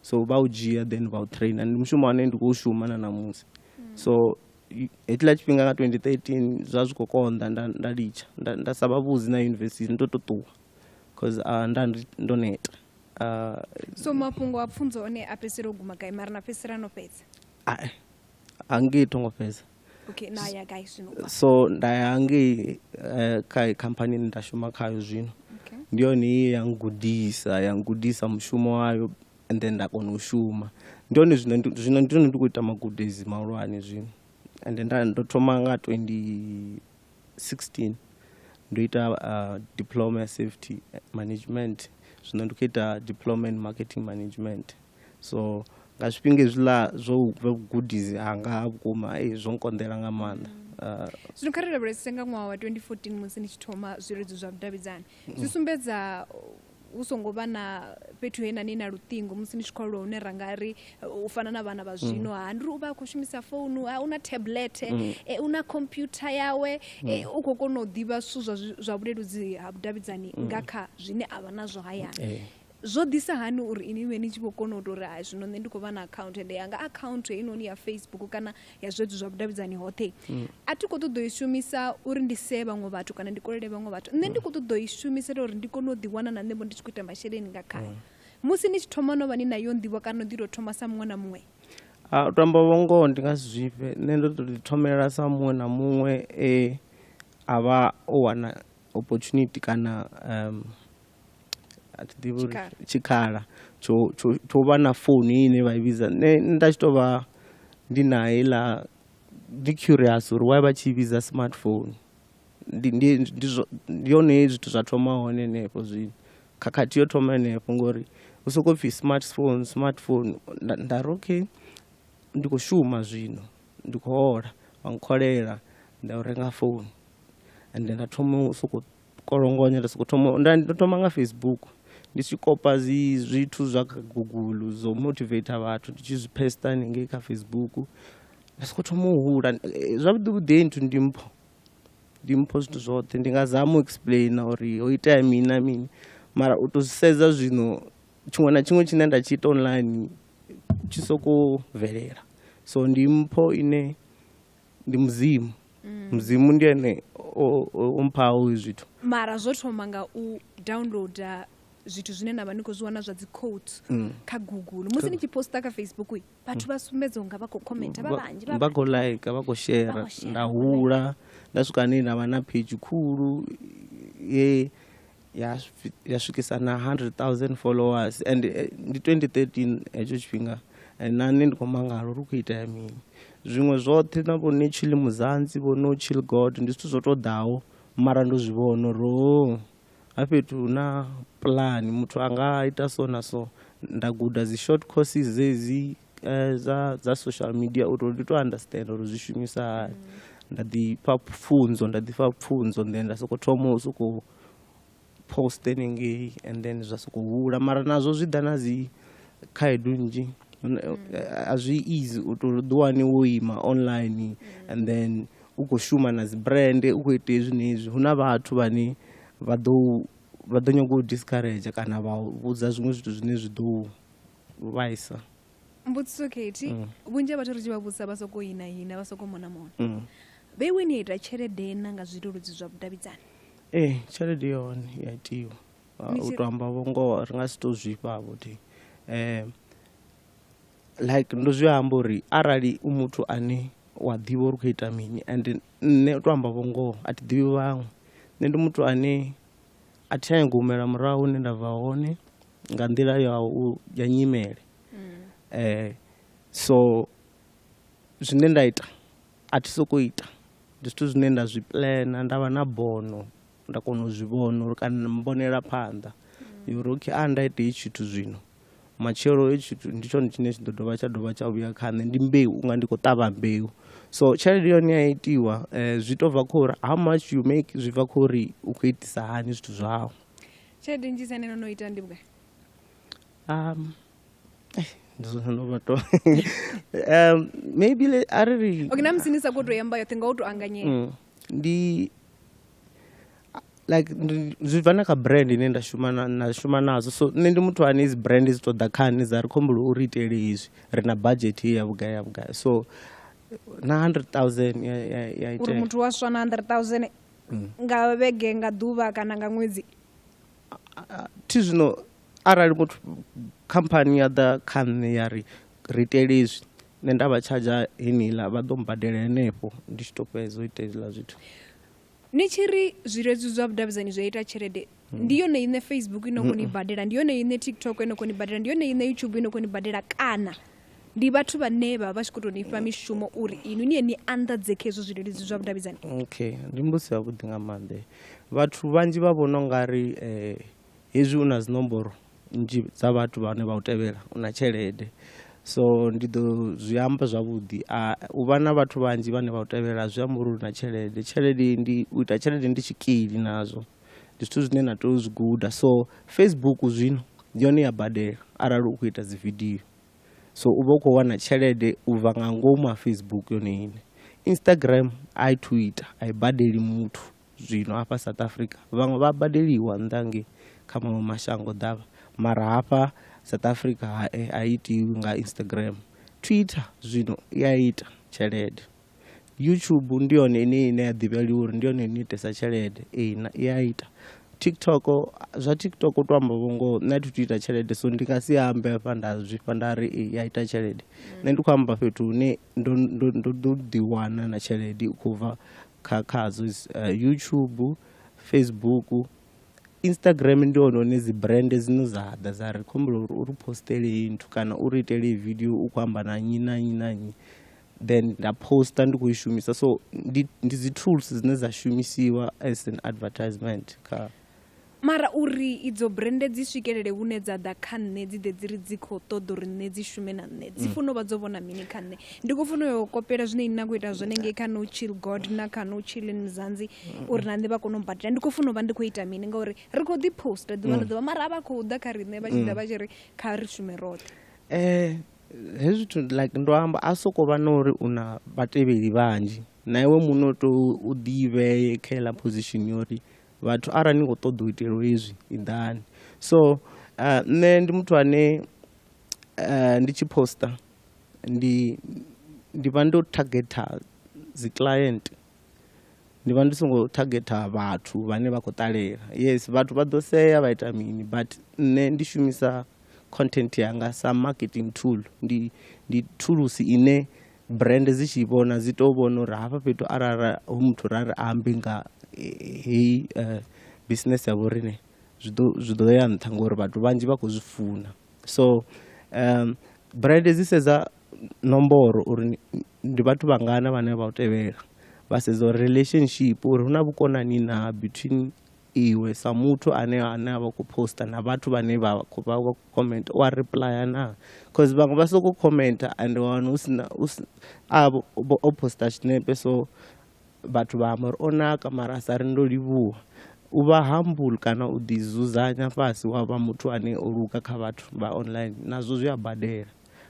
so vha u dzhia then vha u trainer ndi mushumo wane ndi khou shuma na ṋamusi so hetshiḽa tshifhinga nga 2013 zwa zwi khou konḓa nda nda litsha nda, nda sa vha vhudzi na yunivesithi ndo to ṱuwa cause nda ndo neta so mafhungo a pfunzo one a fhedzisela u guma gai mara na fhedzisela no fhedza hangei tho ngo fhedza okay na ya gai zwino so nda ya hangei kha khamphani ine nda shuma khayo zwino okay ndi yone ye ya ngudisa ya ngudisa mushumo wayo and then nda kona u shuma ndi hone zwino zwino ndi hone ndi khou ita magudedzi mahulwane zwino and nda ndo thoma nga 2016 ndo ita diploma ya safety management zwino ndi khou ita diploma in marketing management so nga zwifhinga hezwiḽa zwo vhugudisi hanga ha vhukuma zwo nkonḓela nga maanḓa zwino kha ri lavhelese nga ṅwaha wa 2014 musi ni tshi thoma zwileludzi zwa vhudavhidzani zwi sumbedza hu songo vha na fhethu he na ni na luṱingo musi ni tshi khou aluwa hune ra nga ri u fana na vhana vha zwino ha ndi uri u vha a khou shumisa founu ha u na tablet u na computer yawe u khou kona u ḓivha zwithu zwa zwa vhuleludzi ha vhudavhidzani nga kha zwine a vha nazwo hayani zwo ḓisa hani uri ini vhe ni tshi vho kona u tou ri hai zwino nṋe ndi khou vha na account ende yanga account heinoni ya Facebook kana ya zwezwi zwa vhudavhidzani hoṱhe a thi khou ṱoḓa u i shumisa uri ndi see vhaṅwe vhathu kana ndi kolele vhaṅwe vhathu nṋe ndi khou ṱoḓa u i shumisela uri ndi kone u ḓiwana na nṋe vho ndi tshi khou ita masheleni nga khayo musi ni tshi thoma no vha ni na yo nḓivho kana no ḓi tou thoma sa muṅwe na muṅwe u tamba vhungoho ndi nga si zwifhe nṋe ndo tou ḓi thomela sa muṅwe na muṅwe e a vha o wana opportunity kana a thi ḓivhi uri tshikhala tsho tsho tsho vha na founu ine vha i vhidza nṋe nda tshi tou vha ndi na heiḽa ndi curious uri why vha tshi vhidza smartphone ndi ndi ndi yone zwithu zwa thoma hone henefho zwino khakhathi yo thoma henefho ngori Hu sokou pfhi smartphone smartphone nda ri okay ndi khou shuma zwino ndi khou hola vha nkholela nda u renga founu ende nda thoma u sokou kolongonya nda sokou thoma nda ndo thoma nga Facebook ndi tshi kopa dzi zwithu zwa kha Google zwo motivator vhathu ndi tshi zwi poster haningei kha Facebook nda sokou thoma u hula. Zwavhuḓi vhuḓi heyi nthu ndi mpho, ndi mpho zwithu zwoṱhe ndi nga zama u explain uri ho itea mini na mini mara u to sedza zwino tshiṅwe na tshiṅwe tshine nda tshi ita online tshi soko bvelela. So ndi mpho ine ndi mudzimu, mudzimu ndi ene o mphaho hezwi zwithu. Mara zwo thoma nga u downloader zwithu zwine na vha ni khou zwi wana zwa dzi quotes kha Google. Musi ni tshi poster kha Facebook vhathu vha sumbedza unga vha khou commenta vha vhanzhi, vha khou like, vha khou share, nda hula nda swika hane nda vha na page khulu ye ya swikisa na 100,000 followers and ndi 2013 hetsho tshifhinga na nṋe ndi khou mangala uri hu khou itea mini. Zwiṅwe zwoṱhe na vho no chill Muzansi vho no chill God ndi zwithu zwo to ḓaho mara ndo zwi vhona uri oh ha fhethu hu na plan muthu anga ita so na so. Nda guda dzi short courses dzedzi dza social media uri ndi to understand uri zwi shumisa hani. Nda ḓi fha pfunzo, nda ḓi fha pfunzo then nda soko thoma u soko post haningei and then zwa soko hula. Mara nazwo zwi ḓa na dzi khaedu nnzhi, a zwi easy u to ḓi wane wo ima online and then u khou shuma na dzi brand u khou ita hezwi na hezwi. Hu na vhathu vhane vha ḓo nyaga u discourage kana vha vhudza zwiṅwe zwithu zwine zwi ḓo vhaisa. Mbudziso Khethi, vhunzhi ha vhathu ri tshi vha vhudzisa vha soko hina hina vha soko mona mona. Vheiwe ni ita tshelede na nga zwileludzi zwa vhudavhidzani? Ee, tshelede yone ya itiwa. U to amba vho ngoho ri nga si to zwifha vho thi. Like ndo zwi amba uri arali u muthu ane wa ḓivha uri u khou ita mini and nṋe u to amba vho ngoho a thi ḓivhi vhaṅwe. Nṋe ndi muthu ane a thi nyagi u humela murahu hune nda bva hone nga nḓila ya nyimele. So zwine nda ita a thi soko ita, ndi zwithu zwine nda zwi plana nda vha na bono nda kona u zwi vhona uri kana mbonela phanḓa uri okay a nda ita hetshi tshithu zwino matshelo hetshi tshithu ndi tshone tshine tshi ḓo dovha tsha dovha tsha vhuya kha nṋe, ndi mbeu unga ndi khou ṱavha mbeu. So tshelede yone ya itiwa zwi to bva kha uri how much you make, zwi bva kha uri u khou itisa hani zwithu zwau. Tshelede nnzhisa ine no no ita ndi vhugai? Maybe arali okay na musi ni sa khou tou amba yoṱhe nga u tou anganyela. Ndi like zwi bva na kha brand ine nda shuma na shuma nadzo. So nṋe ndi muthu ane dzi brand dzi ṱoḓa kha nṋe dza ri khombelo uri itele izwi ri na budget ya vhugai ya vhugai. So na 100,000 ya uri muthu wa swa na 100,000 nga vhege nga ḓuvha kana nga ṅwedzi. Thi zwino arali muthu khamphani ya ḓa kha nṋe ya ri ri itele izwi nṋe nda vha tshadzha heneiḽa vha ḓo mbadela henefho ndi tshi to fhedza u ita hezwiḽa zwithu. Ni tshi ri zwileludzi zwa vhudavhidzani zwi ita tshelede, ndi yone ine Facebook ino koni badela, ndi yone ine TikTok ino koni badela, ndi yone ine YouTube ino koni badela, kana ndi vhathu vhane vha vha tshi khou tou ni fha mishumo uri inwi ni ye ni anḓadze kha hezwo zwileludzi zwa vhudavhidzani? Okay, ndi mbudziso ya vhuḓi nga maanḓa. Vhathu vhanzhi vha vhona ungari hezwi u na dzinomboro nnzhi dza vhathu vhane vha u tevhela u na tshelede. So ndi ḓo zwi amba zwavhuḓi, u vha na vhathu vhanzhi vhane vha u tevhela zwi amba uri u na tshelede. Tshelede ndi u ita tshelede ndi tshikili nazwo, ndi zwithu zwine na tea u zwi guda. So Facebook zwino ndi yone ya badela arali u khou ita dzi video, so u vha u khou wana tshelede u bva nga ngomu ha Facebook yone ine. Instagram a i thu ita, a i badeli muthu zwino hafha South Africa. Vhaṅwe vha badeliwa nnḓa ngei kha maṅwe mashango ḓavha, mara hafha South Africa a itiwi nga Instagram. Twitter zwino i a ita tshelede. YouTube ndi yone ine ya ḓivheliwa uri ndi yone ine itesa tshelede, i a ita. TikTok, zwa TikTok u to amba vho ngoho nṋe a thi thu ita tshelede, so ndi nga si ambe hafha nda zwifha nda ri i a ita tshelede. Nṋe ndi khou amba fhethu hune ndo ḓo ḓiwana na tshelede i khou bva kha khadzo YouTube, Facebook, Instagram ndi hone hune dzi brand dzine dza ḓa dza ri khombela uri uri postele heyi nthu kana uri itele heyi video u khou amba na nnyi na nnyi na nnyi, then nda poster ndi khou i shumisa. So ndi dzi tools dzine dza shumisiwa as an advertisement kha. Mara uri idzo brand dzi swikelele hune dza ḓa kha nṋe dzi ḓe dzi ri dzi khou ṱoḓa uri nṋe dzi shume na nṋe dzi funa u vha dzo vhona mini kha nṋe? Ndi khou funa u yo kopela zwine ini na khou ita zwone ngei kha No Chill God na kha No Chill in Mzansi uri na nṋe vha kone u badela. Ndi khou funa u vha ndi khou ita mini ngauri ri khou ḓi poster ḓuvha na ḓuvha mara a vha khou ḓa kha riṋe vha tshi ḓa vha tshi ri kha ri shume roṱhe. Hezwi zwithu like ndo amba a soko vha na uri u na vhatevheli vhanzhi na iwe muṋe u tea u ḓivhee kha heiḽa position yo uri vhathu arali ni khou ṱoḓa u itelwa hezwi i ḓani. So nṋe ndi muthu ane ndi tshi poster ndi vha ndo targeta dzi client, ndi vha ndi songo targeta vhathu vhane vha khou ṱalela. Yes, vhathu vha ḓo sea vha ita mini, but nṋe ndi shumisa content yanga sa marketing tool. Ndi thulusi ine brand dzi tshi vhona dzi to vhona uri hafha fhethu arali hu muthu ra ri ambe nga heyi business ya vhoriṋe zwi ḓo ya nṱha ngori vhathu vhanzhi vha khou zwi funa. So brand dzi sedza nomboro uri ndi vhathu vhangana vhane vha u tevhela, vha sedza uri relationship uri hu na vhukonani na between iwe sa muthu ane a vha khou poster na vhathu vhane vha khou comment, wa replya na, cause vhaṅwe vha soko commenta and wa wana hu sina o poster tshinepe, so vhathu vha amba uri o naka mara a sa ri ndo livhuwa. U vha humble kana u ḓi dzudzanya fhasi wa vha muthu ane o luga kha vhathu vha online nazwo zwi a badela,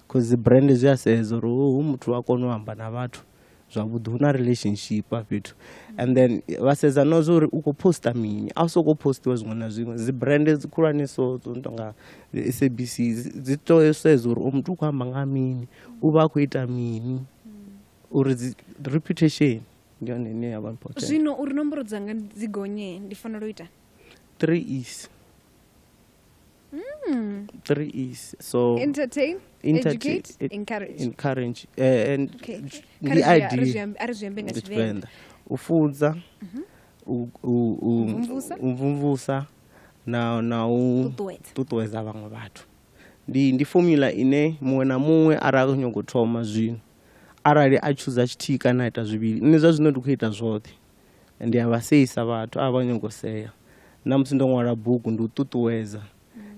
cause dzi brand zwi a sedza uri hu muthu a kone u amba na vhathu zwavhuḓi, hu na relationship hafha fhethu. And then vha sedza na zwa uri u khou poster mini, a u sokou postiwa zwiṅwe na zwiṅwe. Dzi brand dzi khulwane so dzo no tonga SABC dzi tea u sedza uri muthu u khou amba nga mini, u vha a khou ita mini, uri dzi reputation ndi yone ine ya vha important. Zwino uri nomboro dzanga dzi gonye ndi fanela u ita 3 E's. 3 E's. So entertain, educate, encourage. Encourage. And okay. The idea a ri zwi ambe nga Tshivenḓa. U funza, u mvumvusa na u ṱuṱuwedza vhaṅwe vhathu. Ndi formula ine muṅwe na muṅwe arali a nyago thoma zwino, arali a choosa tshithihi kana a ita zwivhili, nṋe zwa zwino ndi khou ita zwoṱhe. Ndi a vha seisa vhathu a vha nyago sea. Na musi ndo ṅwala bugu ndi u ṱuṱuwedza.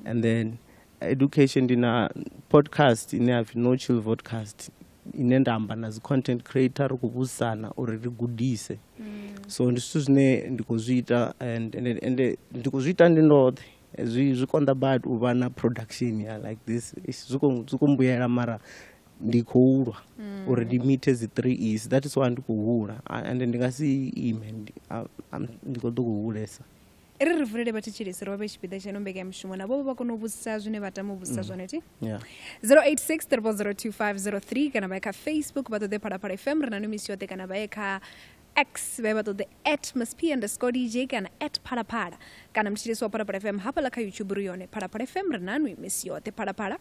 And then education, ndi na podcast ine ya pfi No Chill Vodcast ine nda amba na dzi content creator ri khou vhudzisana uri ri gudise. So ndi zwithu zwine ndi khou zwi ita and ndi khou zwi ita ndi ndoṱhe. Zwi konḓa badi u vha na production ya like this, zwi khou mbuyela mara ndi khou lwa uri ndi meet dzi 3 E's. That is why ndi khou hula and ndi nga si ime, ndi khou ḓo hulesa. Ri ri vulele vhathetshelesi ri vha vhe tshipiḓa tsha ino mbekanyamushumo na vho vha kone u vhudzisa zwine vha tama u vhudzisa zwone thi. 086 0002503 kana vha ye kha Facebook vha ṱoḓe Phalaphala FM ri na misi yoṱhe, kana vha ye kha X vha ye vha ṱoḓe @MsP_DJ kana @Phalaphala, kana muthetshelesi wa Phalaphala FM hafhaḽa kha YouTube ri yone Phalaphala FM ri na nwi misi yoṱhe. Phalaphala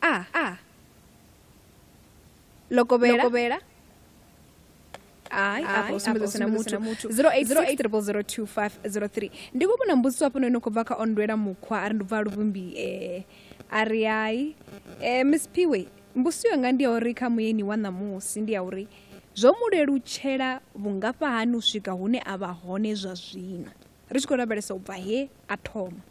a a lokovhela ai afho u sumbedza sina muthu 086 0002503. Ndi khou vhona mbudziso hafha no khou bva kha Ondwela Mukhwa a ri ndi bva Luvhumbi, a ri ai Miss Phiwe, mbudziso yanga ndi ya uri kha muyeni wa ṋamusi ndi ya uri zwo mu lelutshela vhungafha hani u swika hune a vha hone zwa zwino, ri tshi khou lavhelesa u bva he a thoma.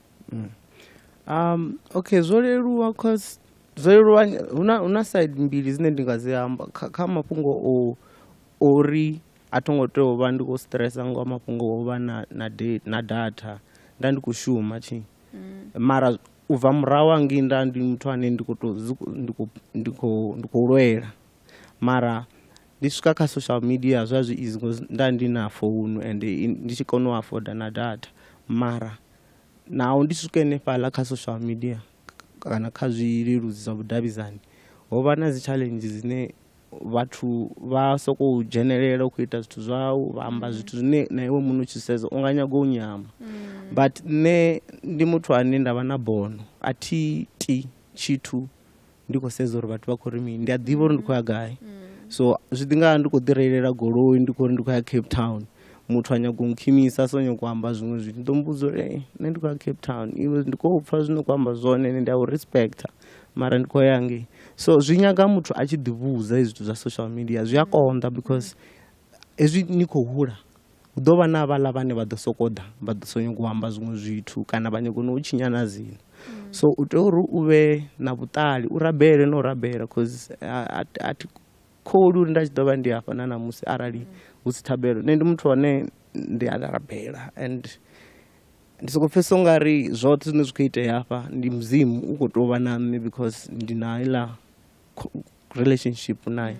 Okay, zwo leluwa cause zwo leluwa huna side mbili dzine ndi nga dzi amba kha mafhungo ori a tho ngo tea u vha ndi khou stressa nga mafhungo o vha na data, nda ndi khou shuma tshi. Mara u bva murahu hangi nda ndi muthu ane ndi khou ndi khou lwela. Mara ndi swika kha social media zwa zwi easy because nda ndi na phone and ndi tshi kona u afforda na data. Mara naho ndi swike hanefhaḽa kha social media kana kha zwileludzi zwa vhudavhidzani, ho vha na dzi challenge dzine vhathu vha sokou dzhenelela u khou ita zwithu zwau, vha amba zwithu zwine na iwe muṋe u tshi sedza u nga nyaga u nyama. But nṋe ndi muthu ane nda vha na bono, a thi ti tshithu ndi khou sedza uri vhathu vha khou ri mini, ndi a ḓivha uri ndi khou ya gai. So zwi ḓi nga ndi khou ḓi reilela goloi ndi khou ri ndi khou ya Cape Town, muthu a nyago nkhimisa so nyago amba zwiṅwe zwithu, ndi ḓo muvhudza uri nṋe ndi khou ya Cape Town, iwe ndi khou pfha zwine khou amba zwone, ndi a u respecta mara ndi khou ya ngei. So zwi nyaga muthu a tshi ḓi vhudza hezwi zwithu zwa social media, zwi a konḓa because hezwi ni khou hula Hu ḓo vha na havhaḽa vhane vha ḓo sokou ḓa vha ḓo so nyago u amba zwiṅwe zwithu kana vha nyago no u tshinya na dzina. So u tea uri u vhe na vhuṱali, u rabele na u rabela, cause a thi kholwi uri nda tshi ḓo vha ndi hafha na ṋamusi arali hu si thabelo. Nṋe ndi muthu ane ndi a rabela and ndi soko pfhesesa ungari zwoṱhe zwine zwi khou itea hafha ndi Mudzimu u khou tou vha na nṋe, because ndi na heiḽa relationship naye.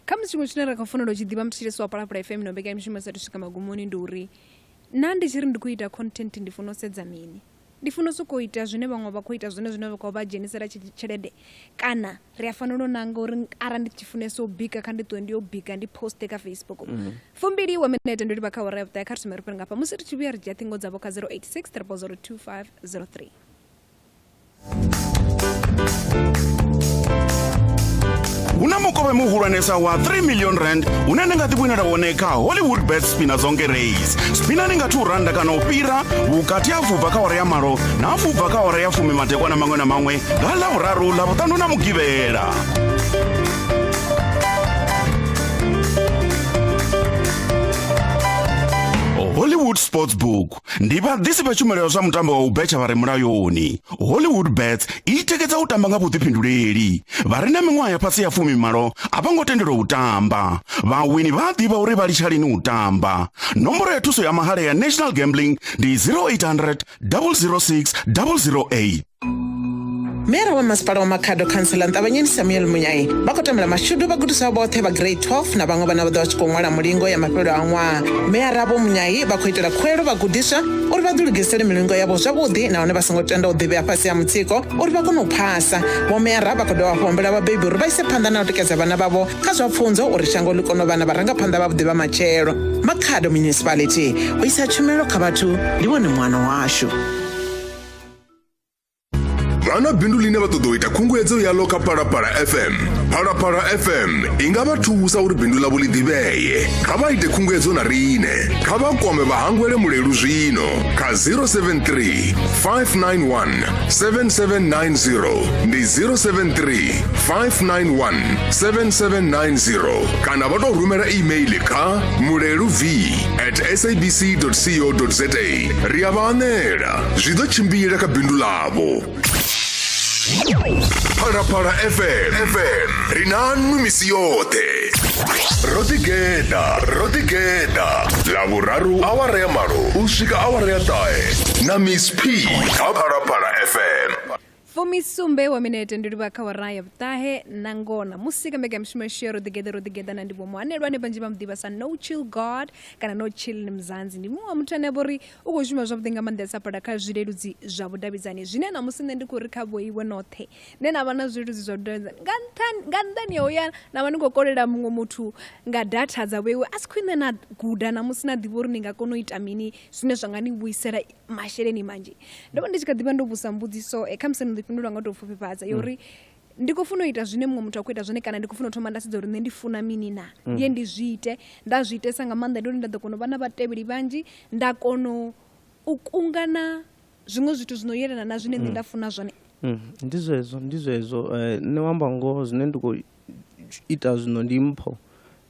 Kha musi tshiṅwe tshine ra khou fanela u tshi ḓivha muthetshelesi wa Phalaphala FM no mbekanyamushumo sa swika magumoni ndi uri na ndi tshi ri ndi khou ita content ndi funa u sedza mini? Ndi funa u sokou ita zwine vhaṅwe vha khou ita zwone zwine vha khou vha dzhenisela tshelede, kana ri a fanela u nanga uri arali ndi tshi funesa u bika kha ndi ṱuwe ndi yo bika ndi poste kha Facebook. 20 wa minete ndo livha kha awara ya vhuṱahe, kha ri thome ri fhire ngafha musi ri tshi vhuya ri dzhia ṱhingo dzavho kha 086 000 2503. Hu na mukovhe muhulwanesa wa 3 million rand une ni nga ḓiwinela wone kha Hollywood Bet Spina Zonke Race. Spinani nga 2 randa kana u fhira vhukati ha fubva kha awara ya 8 na fubva kha awara ya 10 madekwana maṅwe na maṅwe nga Ḽavhuraru, Ḽavhuṱanu na Mugivhela. Hollywood Sportsbook ndi vhaḓisi vha tshumelo ya zwa mutambo wa u betsha vha re mulayoni. Hollywood Bets i tikedza u tamba nga vhuḓifhinduleli. Vha re na miṅwaha ya fhasi ya 18 a vho ngo tendelwa u tamba. Vhawini vha a ḓivha uri vha litsha lini u tamba. Nomboro ya thuso ya mahala ya National Gambling ndi 0800 006 008. Meyara wa masipala wa Makhado Khantsela Nṱavhanyeni Samuel Munyai vha khou tambela mashudu vhagudiswa vhoṱhe vha grade 12 na vhaṅwe vhana vha ḓo vha tshi khou ṅwala mulingo ya mafhelo a ṅwaha. Meyara Vho Munyai vha khou itela khuwelelo vhagudiswa uri vha ḓilugisele milingo yavho zwavhuḓi nahone vha songo tenda u ḓivhea fhasi ha mutsiko uri vha kone u phasa. Vho Meyara vha khou dovha hafhu humbela vhabebi uri vha ise phanḓa na u tikedza vhana vhavho kha zwa pfunzo uri shango ḽi kone u vha na vharangaphanḓa vhavhuḓi vha matshelo. Makhado Municipality, u isa tshumelo kha vhathu ndi wone muano washu. Vha na bindu ḽine vha ṱoḓa u ita khunguwedzo yaḽo kha Phalaphala FM. Phalaphala FM i nga vha thusa uri bindu ḽavho ḽi ḓivhee. Kha vha ite khunguwedzo na riṋe. Kha vha kwame vha hangwele Mulelu zwino kha 073 591 7790, ndi 073 591 7790, kana vha tou rumela email kha muleluv at sabc co za. Ri a vha anela, zwi ḓo tshimbila kha bindu ḽavho. Phalaphala FM, FM ri na nwi misi yoṱhe. Ro ḓigeḓa, ro ḓigeḓa. Ḽavhuraru awara ya 8 u swika awara ya 9 na Miss P kha Phalaphala FM. 17 wa minete ndi livha kha awara ya vhuṱahe na ngona musi kha mbekanyamushumo yashu ya ro ḓigeḓa, ro ḓigeḓa na ndivho muhanelwa ane vhanzhi vha mu ḓivha sa No Chill God kana No Chill Mzansi. Ndi muṅwe wa muthu ane a vha uri u khou shuma zwavhuḓi nga maanḓesa fhaḽa kha zwileludzi zwa vhudavhidzani, zwine ṋamusi nṋe ndi khou ri kha vhoiwe noṱhe ne na vha na zwileludzi zwa vhudavhidzani nga nṱhani nga nnḓani ya uya na vha ni khou kolela muṅwe muthu nga data dza vhoiwe, a si khwine na guda ṋamusi na ḓivha uri ni nga kona u ita mini zwine zwa nga ni vhuisela masheleni manzhi. Ndo vha ndi tshi kha ḓivha ndo vhusa mbudziso khamusi no ḓi fhindula nga u tou pfufhifhadza ya uri ndi khou funa u ita zwine muṅwe muthu a khou ita zwone, kana ndi khou funa u thoma nda sedza uri nṋe ndi funa mini na ndiye ndi zwi ite, nda zwi itesa nga maanḓa, ndi uri nda ḓo kona u vha na vhatevheli vhanzhi, nda kona u kunga na zwiṅwe zwithu zwino yelana na zwine nṋe nda funa zwone. Ndi zwezwo, ndi zwezwo. Nṋe wamba ngoho zwine ndi khou ita zwino ndi mpho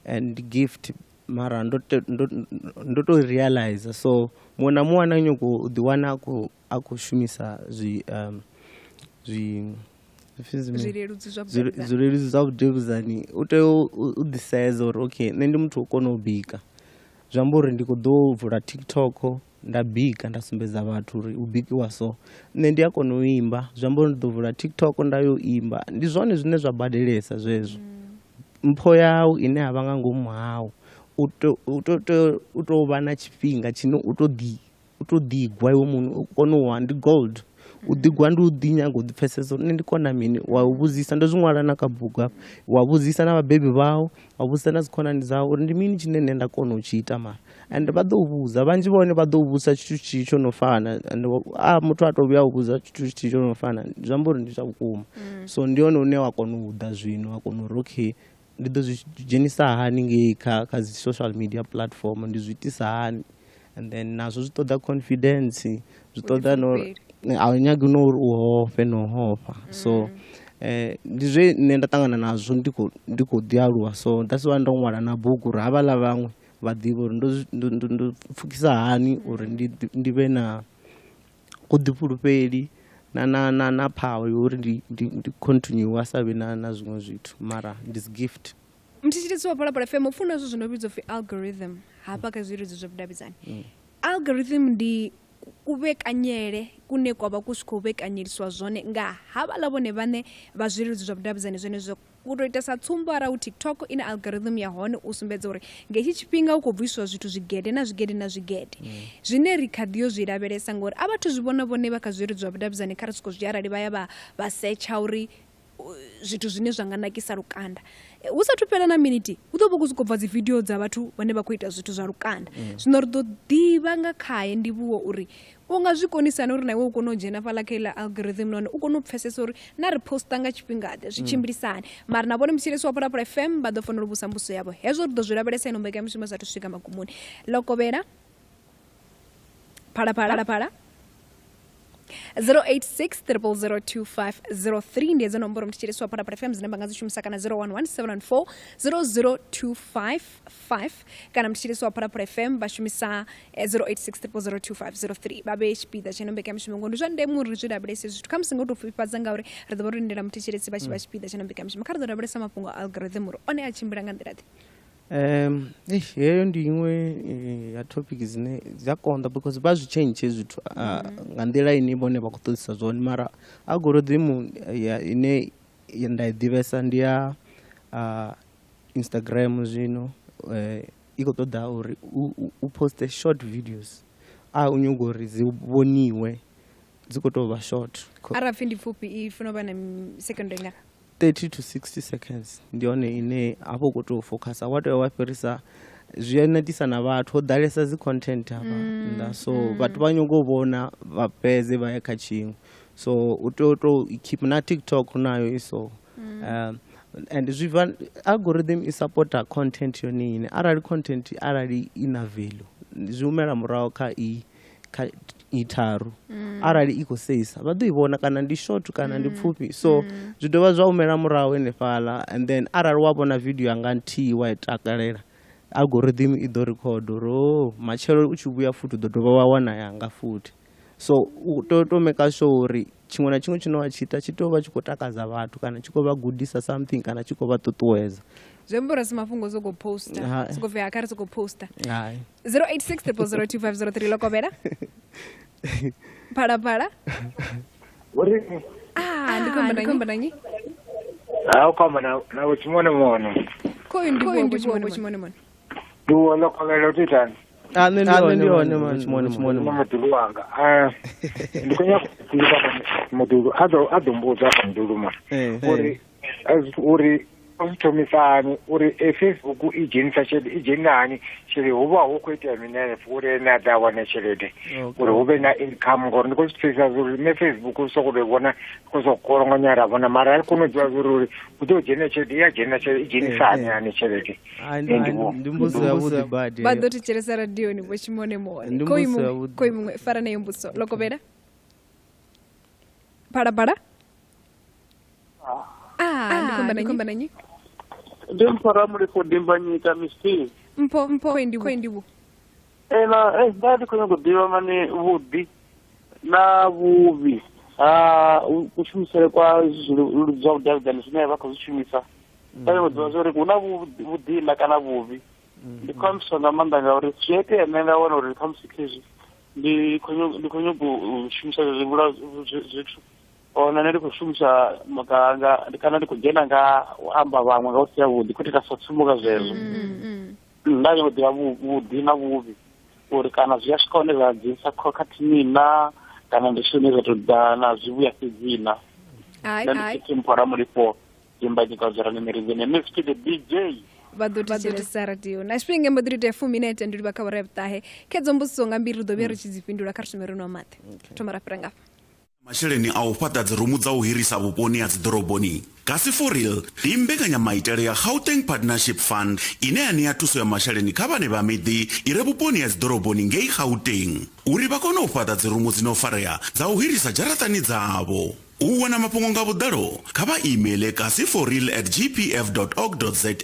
and ndi gift, mara ndo te, ndo, ndo to realize. So muṅwe na muṅwe ane a nyoko u ḓiwana a khou shumisa zwi zwi zwileludzi zwa vhudavhidzani. Zwileludzi zwa vhudavhidzani, u tea u ḓisedza uri okay nṋe ndi muthu o kona u bika, zwi amba uri ndi khou ḓo vula TikTok nda bika nda sumbedza vhathu uri u bikiwa so. Nṋe ndi a kona u imba, zwi amba uri ndi ḓo vula TikTok nda yo imba. Ndi zwone zwine zwa badelesa zwezwo. Mpho yau ine ya vha nga ngomu hau, u u tou vha na tshifhinga tshine u to ḓi u to ḓigwa iwe muṋe, u kone u wa ndi gold. U ḓigwa ndi u ḓi nyaga u ḓi pfesesa uri nṋe ndi kona mini, wa u vhudzisa, ndo zwi ṅwala na kha bugu hafha, wa vhudzisa na vhabebi vhau, wa vhudzisa na dzikhonani dzau uri ndi mini tshine nṋe nda kona u tshi ita mara, and vha ḓo u vhudza, vhanzhi vhone vha ḓo u vhudza tshithu tshithihi tsho no fana, and a muthu a to vhuya u vhudza tshithu tshithihi tsho no fana zwi amba uri ndi zwa vhukuma. So ndi hone hune wa kona u ḓa zwino wa kona uri okay ndi ḓo zwi dzhenisa hani ngei kha dzi social media platform, ndi zwi itisa hani, and then nazwo zwi ṱoḓa confidence, zwi ṱoḓa no a u nyagi no uri u hofhe no hofha. So ndi zwe nṋe nda ṱangana nazwo ndi khou ḓi aluwa, so that's why ndo ṅwala na bugu uri havhaḽa vhaṅwe vha ḓivhe uri ndo ndo ndo ndo pfukisa hani uri ndi ndi vhe na vhuḓifhulufheli na na na na power yo uri ndi ndi ndi continue wa sa vhe na na zwiṅwe zwithu mara ndi dzi gift. Mthetshelesi wa Phalaphala FM u funa zwithu zwi no vhidzwa upfi algorithm hafha kha zwileludzi zwa vhudavhidzani. Algorithm ndi kuvhekanyele kune kwa vha ku si khou vhekanyeliswa zwone nga havhaḽa vhone vhaṋe vha zwileludzi zwa vhudavhidzani zwenezwo. U tou ita sa tsumbo arali hu TikTok ina algorithm ya hone u sumbedza uri nga hetshi tshifhinga hu khou bviswa zwithu zwigede na zwigede na zwigede zwine ri kha ḓi yo zwi lavhelesa ngori a vhathu zwi vhona vhone vha kha zwileludzi zwa vhudavhidzani kha ri sokou zwi arali vha ya vha vha setsha uri zwithu zwine zwa nga nakisa lukanda hu sathu fhela na miniti hu ḓo vha ku sokou bva dzi video dza vhathu vhane vha khou ita zwithu zwa lukanda. Zwino ri ḓo ḓivha nga khae ndivhuwo uri u nga zwi konisa hani uri na iwe u kone u dzhena fhaḽa kha iḽa algorithm nahone u kone u pfesesa uri na ri posta nga tshifhingaḓe zwi tshimbilisa hani. Mara na vhone muthetshelesi wa Phalaphala FM vha ḓo fanela u vhusa mbudziso yavho. Hezwo ri ḓo zwi lavhelesa ino mbekanyamushumo i sathu swika magumoni. Ḽo kovhela Phalaphala Phalaphala 086 0002503 ndi hedzo nomboro muthetshelesi wa Phalaphala FM dzine vha nga dzi shumisa kana 011 714 00255 kana muthetshelesi wa Phalaphala FM vha shumisa 086 0002503 vha vhe tshipiḓa tsha ino mbekanyamushumo ngo ndi zwa ndeme uri ri zwi lavhelese zwithu khamusi nga u tou pfufhifhadza ngauri ri ḓo vha ro lindela muthetshelesi vha tshi vha tshipiḓa tsha ino mbekanyamushumo. Kha ri ḓo lavhelesa mafhungo a algorithm uri one a tshimbila nga nḓila ḓe. Eish, heyo ndi iṅwe ya topic dzine dzi a konḓa because vha zwi tshentshe zwithu nga nḓila ine vhone vha khou ṱoḓisa zwone mara algorithm ya ine nda i ḓivhesa ndi ya Instagram zwino i khou ṱoḓa uri u poste short videos a u nyaga uri dzi vhoniwe dzi khou tou vha short. Arali pfhi ndi pfufhi i funa u vha na second ingana? 30 to 60 seconds ndi yone ine hafho u khou tea u focusa wa tea wa fhirisa zwi a netisa na vhathu ho ḓalesa dzi content hafha nnḓa so vhathu vha nyago u vhona vha fhedze vha ye kha tshiṅwe so u tea u tou keep na TikTok nayo i so and zwi bva algorithm i supporta content yone ine arali content arali i na value zwi humela murahu kha i kha i tharu arali i khou seisa vha ḓo i vhona kana ndi short kana ndi pfufhi so zwi dovha zwa humela murahu henefhaḽa and then arali wa vhona video yanga nthihi wa i takalela algorithm i ḓo record uri oh matshelo u tshi vhuya futhi u ḓo dovha wa wana yanga futhi so u tea u tou maker sure uri tshiṅwe na tshiṅwe tshine wa tshi ita tshi tea u vha tshi khou takadza vhathu kana tshi khou vha gudisa something kana tshi khou vha ṱuṱuwedza. Zwi amba uri a si mafhungo o sokou poster Hai. sokou pfhi ha kha ri sokou poster. Hai. 086 0002503 ḽo kovhela. Phalaphala. Uri Ah, ndi khou amba na nnyi? amba na nnyi? Ha u khou amba na na vho Tshimonemone. Khoyu ndi vho Tshimonemone. Ndi wo ḽo kovhela u tou itani? A nṋe ndi hone ndi hone man Tshimonemone. Na muḓulu wanga. Ndi khou nyaga u ḓivha muḓulu a ḓo a ḓo mbudza afha muḓulu ma. Uri uri o zwi thomisa hani uri Facebook i dzhenisa tshelede i dzhena hani tshelede hu vha hu khou itea mini hanefho uri ene a ḓe a wane tshelede uri hu vhe na income ngori ndi khou zwi pfesesa uri nṋe Facebook u sokou tou vhona khou sokou kolongonya ra vhona mara a ri koni u ḓivha uri uri hu ḓo dzhena tshelede i a dzhena tshelede i dzhenisa hani hani tshelede. Ndi mbudziso yavhuḓi badi. Vha ḓo thetshelesa radioni vho Tshimonemone. Ndi Khoyu mbudziso muṅwe, yavhuḓi. khoyu muṅwe fara nayo mbudziso. Ḽo kovhela. Phalaphala. Ah, ndi khou amba na nnyi? Ndi mpho Ramulifho Dimbanyika Mr. Mpho, mpho khoyu ndi vho. Ena nda ndi khou nyanga u ḓivha mani vhuḓi na vhuvhi ha kushumisele kwa zwileludzi zwa vhudavhidzani zwine vha khou zwi shumisa. Nda nyanga u ḓivha zwa uri hu na vhuḓi na kana vhuvhi. Ndi khou ambiswa nga maanḓa ngauri zwi a itea nṋe nda wana uri khamusi khezwi ndi khou nyaga u shumisa zwithu ona nṋe ndi khou shumisa nga kana ndi khou dzhena nga u amba vhaṅwe nga u si avhuḓi khou ita sa tsumbo nga zwezwo. Nda nyanga u ḓivha vhuḓi na vhuvhi uri kana zwi a swika hune zwa dzhenisa khakhathini na kana ndi zwithu zwine zwa tou ḓa na zwivhuya fhedzi na. Hai, Nṋe ndi hai. pfi Mpho Ramulifho Dimbanyika Dzorani Mirizini Mr the DJ. Vha ḓo thetshelesa radio na tshifhinga mbo ḓi ri ita fuminete ndi livha kha awara ya vhuṱahe khedzo mbudziso nga mbili ri ḓo vhuya ri tshi dzi fhindula kha ri shume ri nwa maḓi thoma ra fhira ngafha. Masheleni a u fhaṱa dzirumu dza u hirisa vhuponi ha dziḓoroboni. Kasi for Real ndi mbekanyamaitele ya Gauteng Partnership Fund ine ya ṋea thuso ya masheleni kha vhane vha miḓi i re vhuponi ha dziḓoroboni ngei Gauteng uri vha kone u fhaṱa dzirumu dzi no farea dza u hirisa dzharaṱani dzavho. U wana mafhungo nga vhuḓalo kha vha imeiḽe kasi4real at gpf org za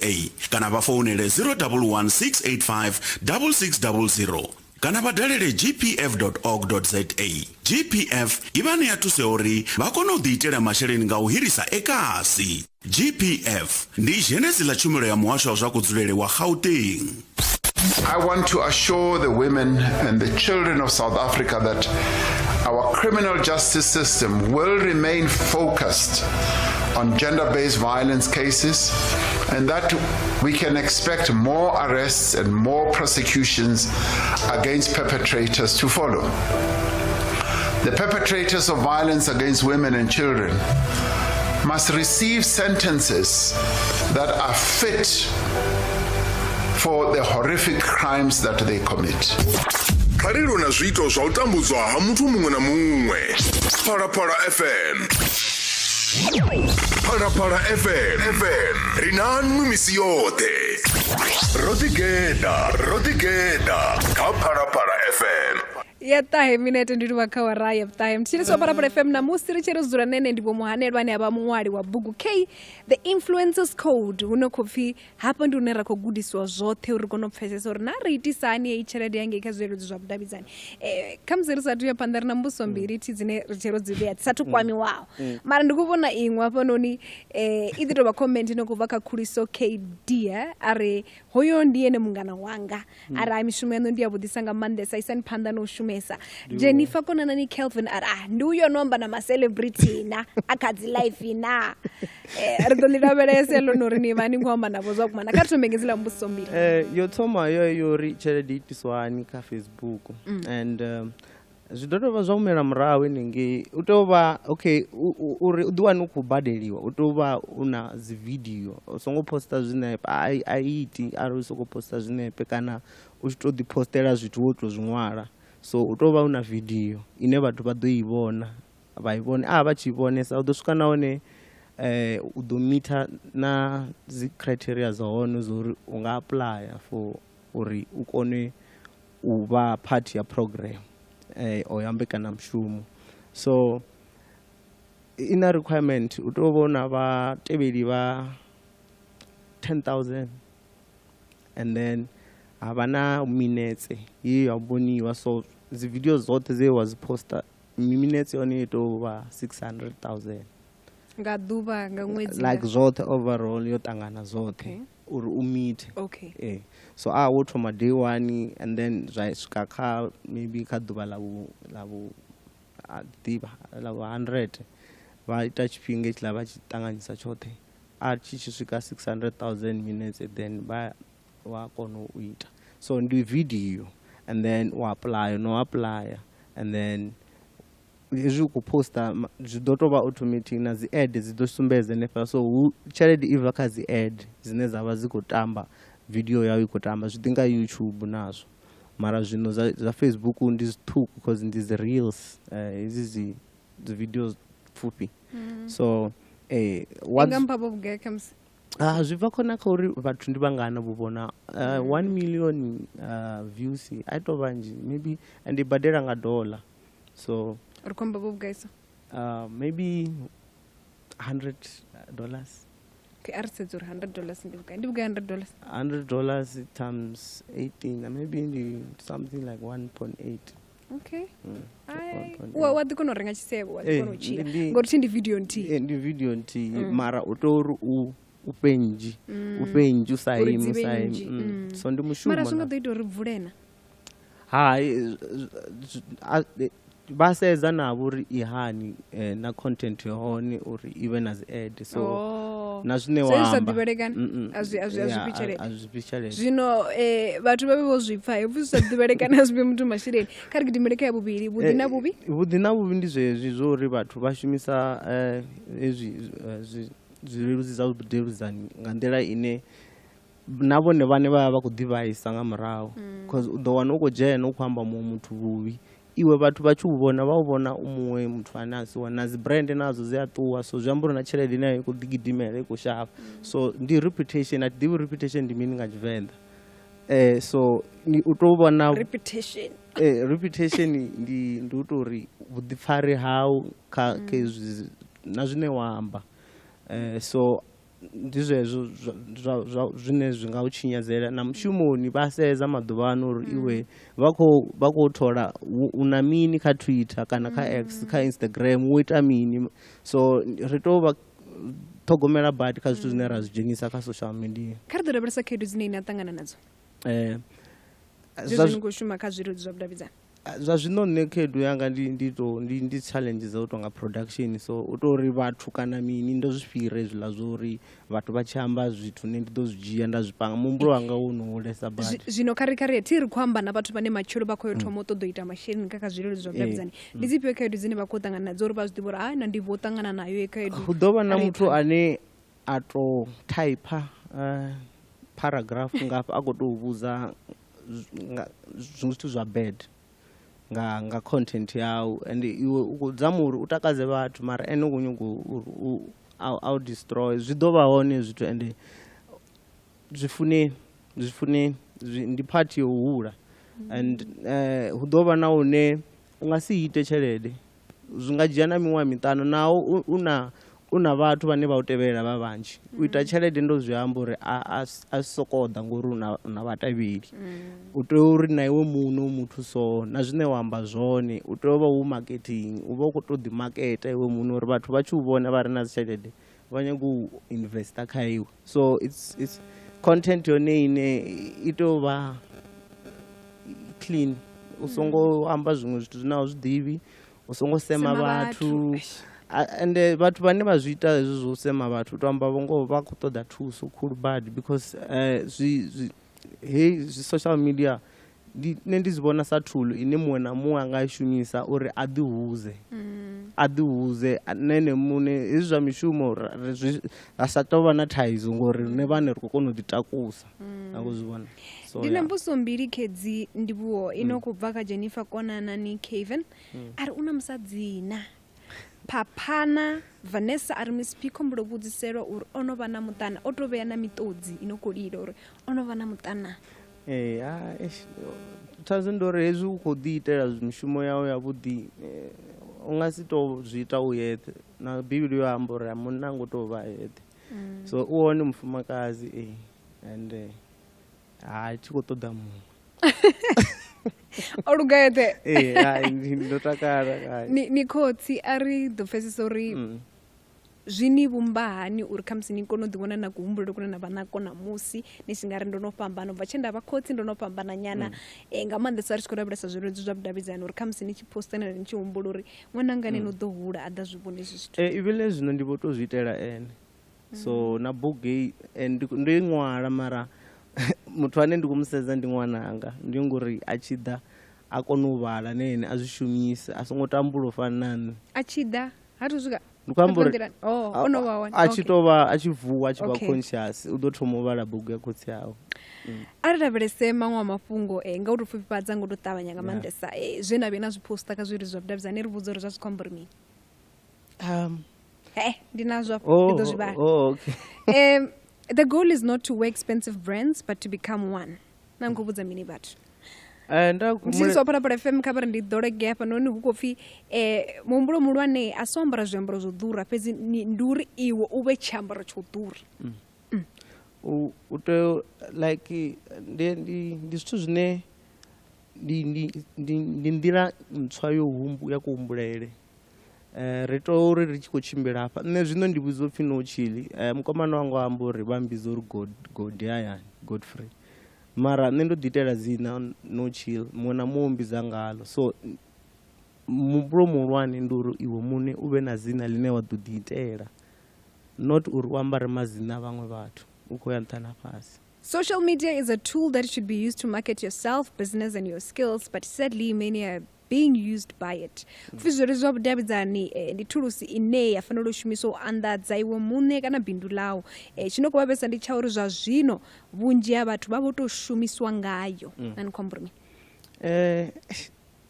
kana vha founele 011 685 6600 kana vha dalele gpf org za. GPF i vha ṋea thuso ya uri vha kone u ḓiitela masheleni nga u hirisa ekasi. GPF ndi zhenedzi ḽa tshumelo ya muhasho wa zwa kudzulele wa Gauteng. I want to assure the women and the children of South Africa that our criminal justice system will remain focused on gender-based violence cases and that we can expect more arrests and more prosecutions against perpetrators to follow. The perpetrators of violence against women and children must receive sentences that are fit for the horrific crimes that they commit. Pfarelo na zwiito zwa u tambudzwa ha muthu muṅwe na muṅwe. Phalaphala FM. Phalaphala FM. FM. Ri na nwi misi yoṱhe. Ro ḓigeḓa, ro ḓigeḓa kha Phalaphala FM. Ya ṱahe minete ndi livha kha wara ya vhuṱahe. Mthetshelesi wa Phalaphala FM, ṋamusi ri tshi ri dzula nene ndi Vho Muhanelwa ane a vha muṅwali wa bugu K The Influencers Code. Hu no khou pfi hafha ndi hune ra khou gudisiwa zwoṱhe uri ri kone u pfesesa uri na ri itisa hani heyi tshelede ya ngei kha zwileludzi zwa vhudavhidzani. Khamusi ri sathu ya phanḓa ri na mbudziso mbili thi dzine ri tshelo dzi vhea dzi sathu kwamiwaho, mara ndi khou vhona iṅwe hafhanoni i ḓi tovha comment ino khou bva kha Khuliso KD a ri hoyo ndi ene mungana wanga, a ri a mishumo yaṋu ndi ya vhuḓisa nga maanḓesa, isani phanḓa na u shumesa. Jennifer Konanani Kelvin a ri ah ndi uyo no amba na ma celebrity na a kha dzi live na. Ri ḓo ḽi lavhelesa heḽo no uri ni vha ni khou amba navho zwa vhukuma. Na kha ri thome nga hedziḽa mbudziso mbili. Yo thoma yo yo ri tshelede itiswa hani kha Facebook and zwi ḓo tovha zwa humela murahu hanengei. U tea u vha okay uri u ḓi wane u khou badeliwa u tea u vha u na dzi video, u songo poster zwinepe, a iti arali u soko poster zwinepe kana u tshi to ḓi postela zwithu wo to zwi ṅwala. So u tea u vha u na video ine vhathu vha ḓo i vhona, vha i vhone a vha tshi vhonesa u ḓo swika nahone u ḓo meter na dzi criteria dza hone zwa uri u nga apuḽaya for uri u kone u vha part ya program o ya mbekanyamushumo. So i na requirement u tea u vha u na vhatevheli vha 10,000 and then ha vha na minetse ye ya vhoniwa, so dzi video dzoṱhe dze wa dzi poster minetse yone i tea u vha 600,000 nga ḓuvha, nga ṅwedzi, like zwoṱhe overall yo ṱangana zwoṱhe uri u meet. So a wo thoma day one and then zwa swika kha maybe kha ḓuvha ḽa vhu ḽa vhu a ḓivha ḽa vhu 100 vha ita tshifhinga hetshiḽa vha tshi ṱanganyisa tshoṱhe, a tshi tshi swika 600,000 minutes then vha wa kona u ita. So ndi video and then u apply no apply and then hezwi u khou poster zwi ḓo tovha automatic na dzi ad dzi ḓo sumbedza hanefha. So hu tshelede i bva kha dzi ad dzine dza vha dzi khou tamba video yau i khou tamba, zwi ḓi nga YouTube nazwo. Mara zwino zwa Facebook ndi zwiṱuku cause ndi dzi reels, hedzi dzi video pfufhi. So what Nga mpha vho vhugai khamusi? Zwi bva khona kha uri vhathu ndi vhangana vho vhona 1 million views a ito vhanzhi maybe, and i badela nga dollar. So ri khou amba vho vhugai so? Maybe $100. Okay, a ri sedze uri $100 ndi vhugai. Ndi vhugai $100? $100 times 18, maybe ndi something like 1.8. Okay. Ai, one point wa ḓi kona u renga tshisevho, wa ḓi kona u tshila. Ngori thi ndi video nthihi. Ndi video nthihi, mara u tea uri u fhe nnzhi, u fhe nnzhi, u sa Uri imi, u dzi vhe sa imi. nnzhi. So ndi mushumo Mara zwi nga na. ḓo ita uri bvule na? Hai, vha sedza navho uri i hani na content ya hone uri i vhe na dzi ad. So na zwine So wa hezwi zwa amba. ḓivhelekana, a zwi fhi tshelede. A zwi fhi tshelede. Zwino vhathu vha vhe vho zwi pfa, hepfi zwi sa ḓivhelekana a zwi fhi muthu masheleni. Kha ri gidimele kha ya vhuvhili, vhuḓi na vhuvhi? Vhuḓi na vhuvhi ndi zwezwi zwo uri vhathu vha shumisa hezwi zwileludzi zwa vhudavhidzani nga nḓila ine na vhone vhane vha vha vha khou ḓivhaisa nga murahu. Cause u ḓo wana u khou dzhena u khou amba muṅwe muthu vhuvhi, iwe vhathu vha tshi u vhona vha u vhona u muṅwe muthu ane a si wa, na dzi brand nadzo dzi a ṱuwa. So zwi amba uri na tshelede ine i khou ḓi gidimela i khou shavha. So ndi reputation, a thi ḓivhi reputation ndi mini nga Tshivenḓa. So ni u tou vhona reputation. Reputation ndi u tou ri vhuḓipfari hau kha hezwi na zwine wa amba. So ndi zwezwo zwine zwi nga u tshinyadzela na mushumoni. Vha sedza maḓuvha ano uri iwe vha khou thola u na mini kha Twitter kana kha X, kha Instagram, wo ita mini. So ri tou vha ṱhogomela badi kha zwithu zwine ra zwi dzhenisa kha social media. Kha ri ḓo lavhelesa khaedu dzine ine a ṱangana nadzo zwezwi ni khou shuma kha zwileludzi zwa vhudavhidzani. Zwa zwino nṋe khaedu yanga ndi challenge dza u tonga production. So u tou ri vhathu kana mini ndo zwi fhira hezwiḽa zwo uri vhathu vha tshi amba zwithu nṋe ndi ḓo zwi dzhia nda zwi panga. Muhumbulo wanga wo no hulesa badi. Zwino kha ri thi ri khou amba na vhathu vhane matshelo vha khou yo thoma u ṱoḓa u ita masheleni kha zwileludzi zwa vhudavhidzani. Ndi dzifhio khaedu dzine vha khou ṱangana nadzo uri vha zwi ḓivhe uri na ndi vho ṱangana nayo he khaedu? Hu ḓo vha na muthu ane a to typer paragraph ngafha a khou tou vhudza zwiṅwe zwithu zwa bad nga content yau, and iwe u khou zama uri u takadze vhathu mara ene u khou nyaga uri au destroy. Zwi ḓo vha hone zwithu ende zwi funeni ndi part yo hula. And hu ḓo vha na hune u nga si ite tshelede, zwi nga dzhia na miṅwaha miṱanu naho u na vhathu vhane vha u tevhelela vha vhanzhi. U ita tshelede ndo zwi amba uri a soko ḓa ngori una vhatevheli. U tea uri na iwe muṋe u muthu so na zwine wa amba zwone u tea u vha u marketing, u vha u khou tou ḓi maketa iwe muṋe uri vhathu vha tshi u vhona vha re na dzi tshelede vha nyaga u investa kha iwe. So it's content yone ine i tea u vha clean, u songo amba zwiṅwe zwithu zwine a u zwi ḓivhi, u songo sema vhathu. Ende vhathu vhane vha zwi ita hezwo zwo sema vhathu u to amba vho vha khou ṱoḓa thuso khulu badi, because zwi social media nṋe ndi zwi vhona sa tool ine muṅwe na muṅwe a nga i shumisa uri a ḓi hudze. A ḓi hudze nṋe muṋe hezwi zwa mishumo ra sa tou vha na thaidzo ngori riṋe vhane ri khou kona u ḓi takusa. A khou zwi vhona. Ndi na mbudziso mbili khedzi ndivhuwo ino khou bva kha Jennifer Konanani Caven. A ri u na musadzina Phaphana Vanessa a ri Miss P khombulo vhudziselwa uri ono vha na muṱana, o to vhea na miṱodzi ino khou lila uri ono vha na muṱana. Thaidzo ndi uri hezwi u khou ḓi itela mishumo yawe yavhuḓi u nga si to zwi ita u yeṱhe. Na Bivhili yo amba uri munna ngo tou vha yeṱhe. So u hone mufumakadzi and ha tshi khou ṱoḓa muṅwe. O luga yeṱhe. Ndo takala. Ni khotsi a ri ḓo pfesesa uri zwi ni vhumba hani uri khamusi ni kone u ḓi vhona na kuhumbulele kune na vha nako namusi ni tshi nga ri ndo no fhambana ubva tshe nda vha khotsi ndo no fhambana nyana, nga maanḓesa ri tshi khou lavhelesa zwileludzi zwa vhudavhidzani uri khamusi ni tshi posta ni tshi humbula uri ṅwananga ni no ḓo hula a ḓa zwi vhone hezwi zwithu. Ivhile zwino ndi vho to zwi itela ene. So na bugu ndo i ṅwala mara muthu ane ndi khou musedza ndi ṅwananga, ndi ngori a tshi ḓa a kone u vhala na ene a zwi shumise a songo tambula u fana na nṋe. A tshi ḓa ha thu swika ndi khou amba uri a tshi tou vha a tshi vuwa a tshi vha conscious u ḓo thoma u vhala bugu ya khotsi awe. A ri lavhelese maṅwe a mafhungo nga u tou pfufhifhadza ngo to ṱavhanya nga maanḓesa zwe na vhuya na zwi posta kha zwileludzi zwa vhudavhidzani, ri vhudze uri zwa zwi khou amba uri mini. Ndi nazwo ndi ḓo zwi vhala. The goal is not to wear expensive brands but to become one. Na nkho vhudza mini vhathu? Mutshilisi wa Phalaphala FM kha vha ri ndi ḓo legea hafhanoni hu khou pfhi muhumbulo muhulwane a si ambara zwiambaro zwo ḓura fhedzi ndi uri iwe u vhe tshiambaro tsho ḓura. U tea like ndi zwithu zwine ndi nḓila ntswa yo ya kuhumbulele. Ri tea uri ri tshi khou tshimbila hafha nṋe zwino ndi vhidzwa upfhi No Chill. Mukomana wanga amba uri vha mmbidza uri God hayani Godfrey, mara nṋe ndo ḓi itela dzina No Chill, muṅwe na muṅwe u mmbidza ngalo. So muhumbulo muhulwane ndi uri iwe muṋe u vhe na dzina ḽine wa ḓo ḓi itela, not uri u ambare madzina a vhaṅwe vhathu u khou ya nṱha na fhasi. Social media is a tool that should be used to market yourself, business and your skills, but sadly many are being used by it. Pfi zwileludzi zwa vhudavhidzani ndi thulusi ine ya fanela u shumiswa u anḓadza iwe muṋe kana bindu ḽau. Tshino khou vhavhesa ndi tsha uri zwa zwino vhunzhi ha vhathu vha vho tou shumiswa ngayo. Na ni khou amba uri mini?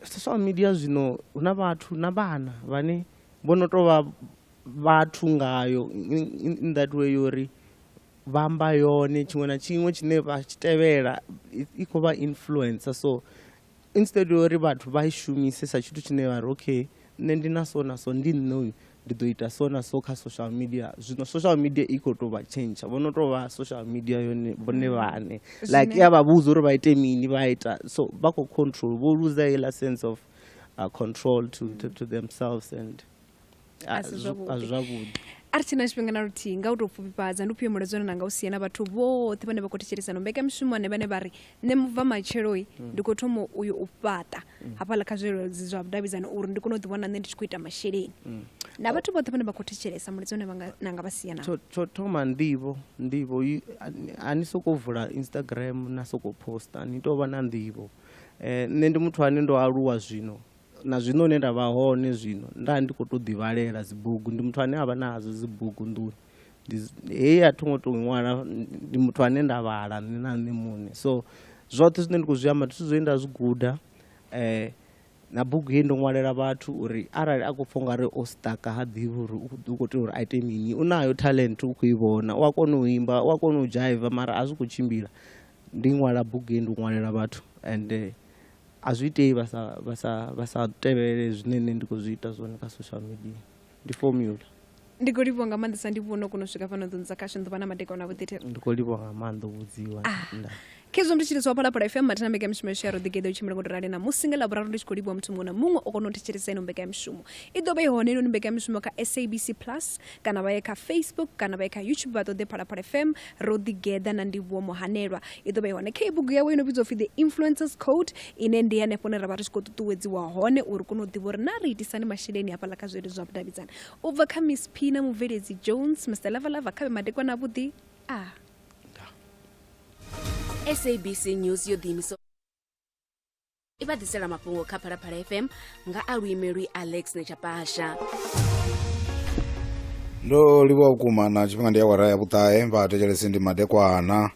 Social media zwino hu na vhathu na vhana vhane vho no tou vha vhathu ngayo in that way uri vha amba yone tshiṅwe na tshiṅwe tshine vha tshi tevhela i khou vha influencer. So instead uri vhathu vha i shumise sa tshithu tshine vha ri okay nṋe ndi na so na so ndi nṋe uyu, ndi ḓo ita so na so kha social media. Zwino social media i khou tou vha tshentsha, vho no tou vha social media yone vhone vhaṋe, like i a vha vhudza uri vha ite mini, vha ita so. Vha khou control, vho luza heiḽa sense of control to themselves and A si zwavhuḓi. A si zwavhuḓi. A ri tshina tshifhinga na luthihi. Nga u tou pfufhifhadza, ndi ufhio mulaedza une na nga u sia na vhathu vhoṱhe vhane vha khou thetshelesa no mbekanyamushumo, ane vhane vha ri nṋe mubva matsheloi ndi khou thoma uyo u fhaṱa hafhaḽa kha zwileludzi zwa vhudavhidzani uri ndi kone u ḓiwana nṋe ndi tshi khou ita masheleni, na vhathu vhoṱhe vhane vha khou thetshelesa, mulaedza une na nga vha sia navho? Tsho thoma, nḓivho. A ni sokou vula Instagram na sokou posta, ni tou vha na nḓivho. Nṋe ndi muthu ane ndo aluwa zwino, na zwino hune nda vha hone zwino nda ndi khou tou ḓivhalela dzibugu. Ndi muthu ane avha nadzo dzibugu nḓuni, heyi a tho ngo tou ṅwala, ndi muthu ane nda vhala nṋe na nṋe muṋe. So zwoṱhe zwine ndi khou zwi amba ndi zwithu zwine nda zwi guda. Na bugu heyi ndo ṅwalela vhathu uri arali a khou pfha ungari o stuck, ha ḓivhi uri u khou tea uri a ite mini, u nayo talent, u khou i vhona, u a kona u imba, u a kona u dzhaiva, mara a zwi khou tshimbila, ndi ṅwala bugu heyi, ndi ṅwalela vhathu. And a zwi itei vha sa tevhelele zwine nṋe ndi khou zwi ita zwone kha social media, ndi formula. Ndi khou livhuwa nga maanḓesa, ndi vhona u kona u swika fhano nḓuni dza khasho. Ḓuvha na madekwana avhuḓi the. Ndi khou livhuwa nga maanḓa u vhudziwa nda. Khezwo ndi tshilisi wa Phalaphala FM, mathina mbekanyamushumo yashu ya Ro Ḓigeḓa u tshimbila ngo to rali na musi nga Ḽavhuraru. Ndi tshi khou livhuwa muthu muṅwe na muṅwe o kona u thetshelesa ino mbekanyamushumo. I ḓo vha i hone inoni mbekanyamushumo kha SABC Plus, kana vha ye kha Facebook, kana vha ye kha YouTube, vha ṱoḓe Phalaphala FM Ro Ḓigeḓa na Ndivhuwo Muhanelwa. I ḓo vha i hone kha bugu yawe ino vhidzwa upfhi The Influencers Code, ine ndi hanefho hune ra vha ri tshi khou ṱuṱuwedziwa hone uri kone u ḓivha uri na ri itisani masheleni hafhaḽa kha zweludzi zwa vhudavhidzani. U bva kha Miss P na mubveledzi Jones, Mr Lavalava, kha vhe madekwana avhuḓi a. SABC News yo ḓiimisa i vha ḓisela mafhungo kha Phalaphala FM nga a luimelwi Alex Nechapasha. Ndo livhuwa vhukuma na tshifhinga. Ndi awara ya vhuṱahe, vha thetshelesi, ndi madekwana.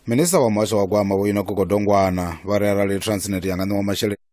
Minista wa muhasho wa gwama Vho Enoch Godongwana vha ri arali Transnet ya nga ṋewa masheleni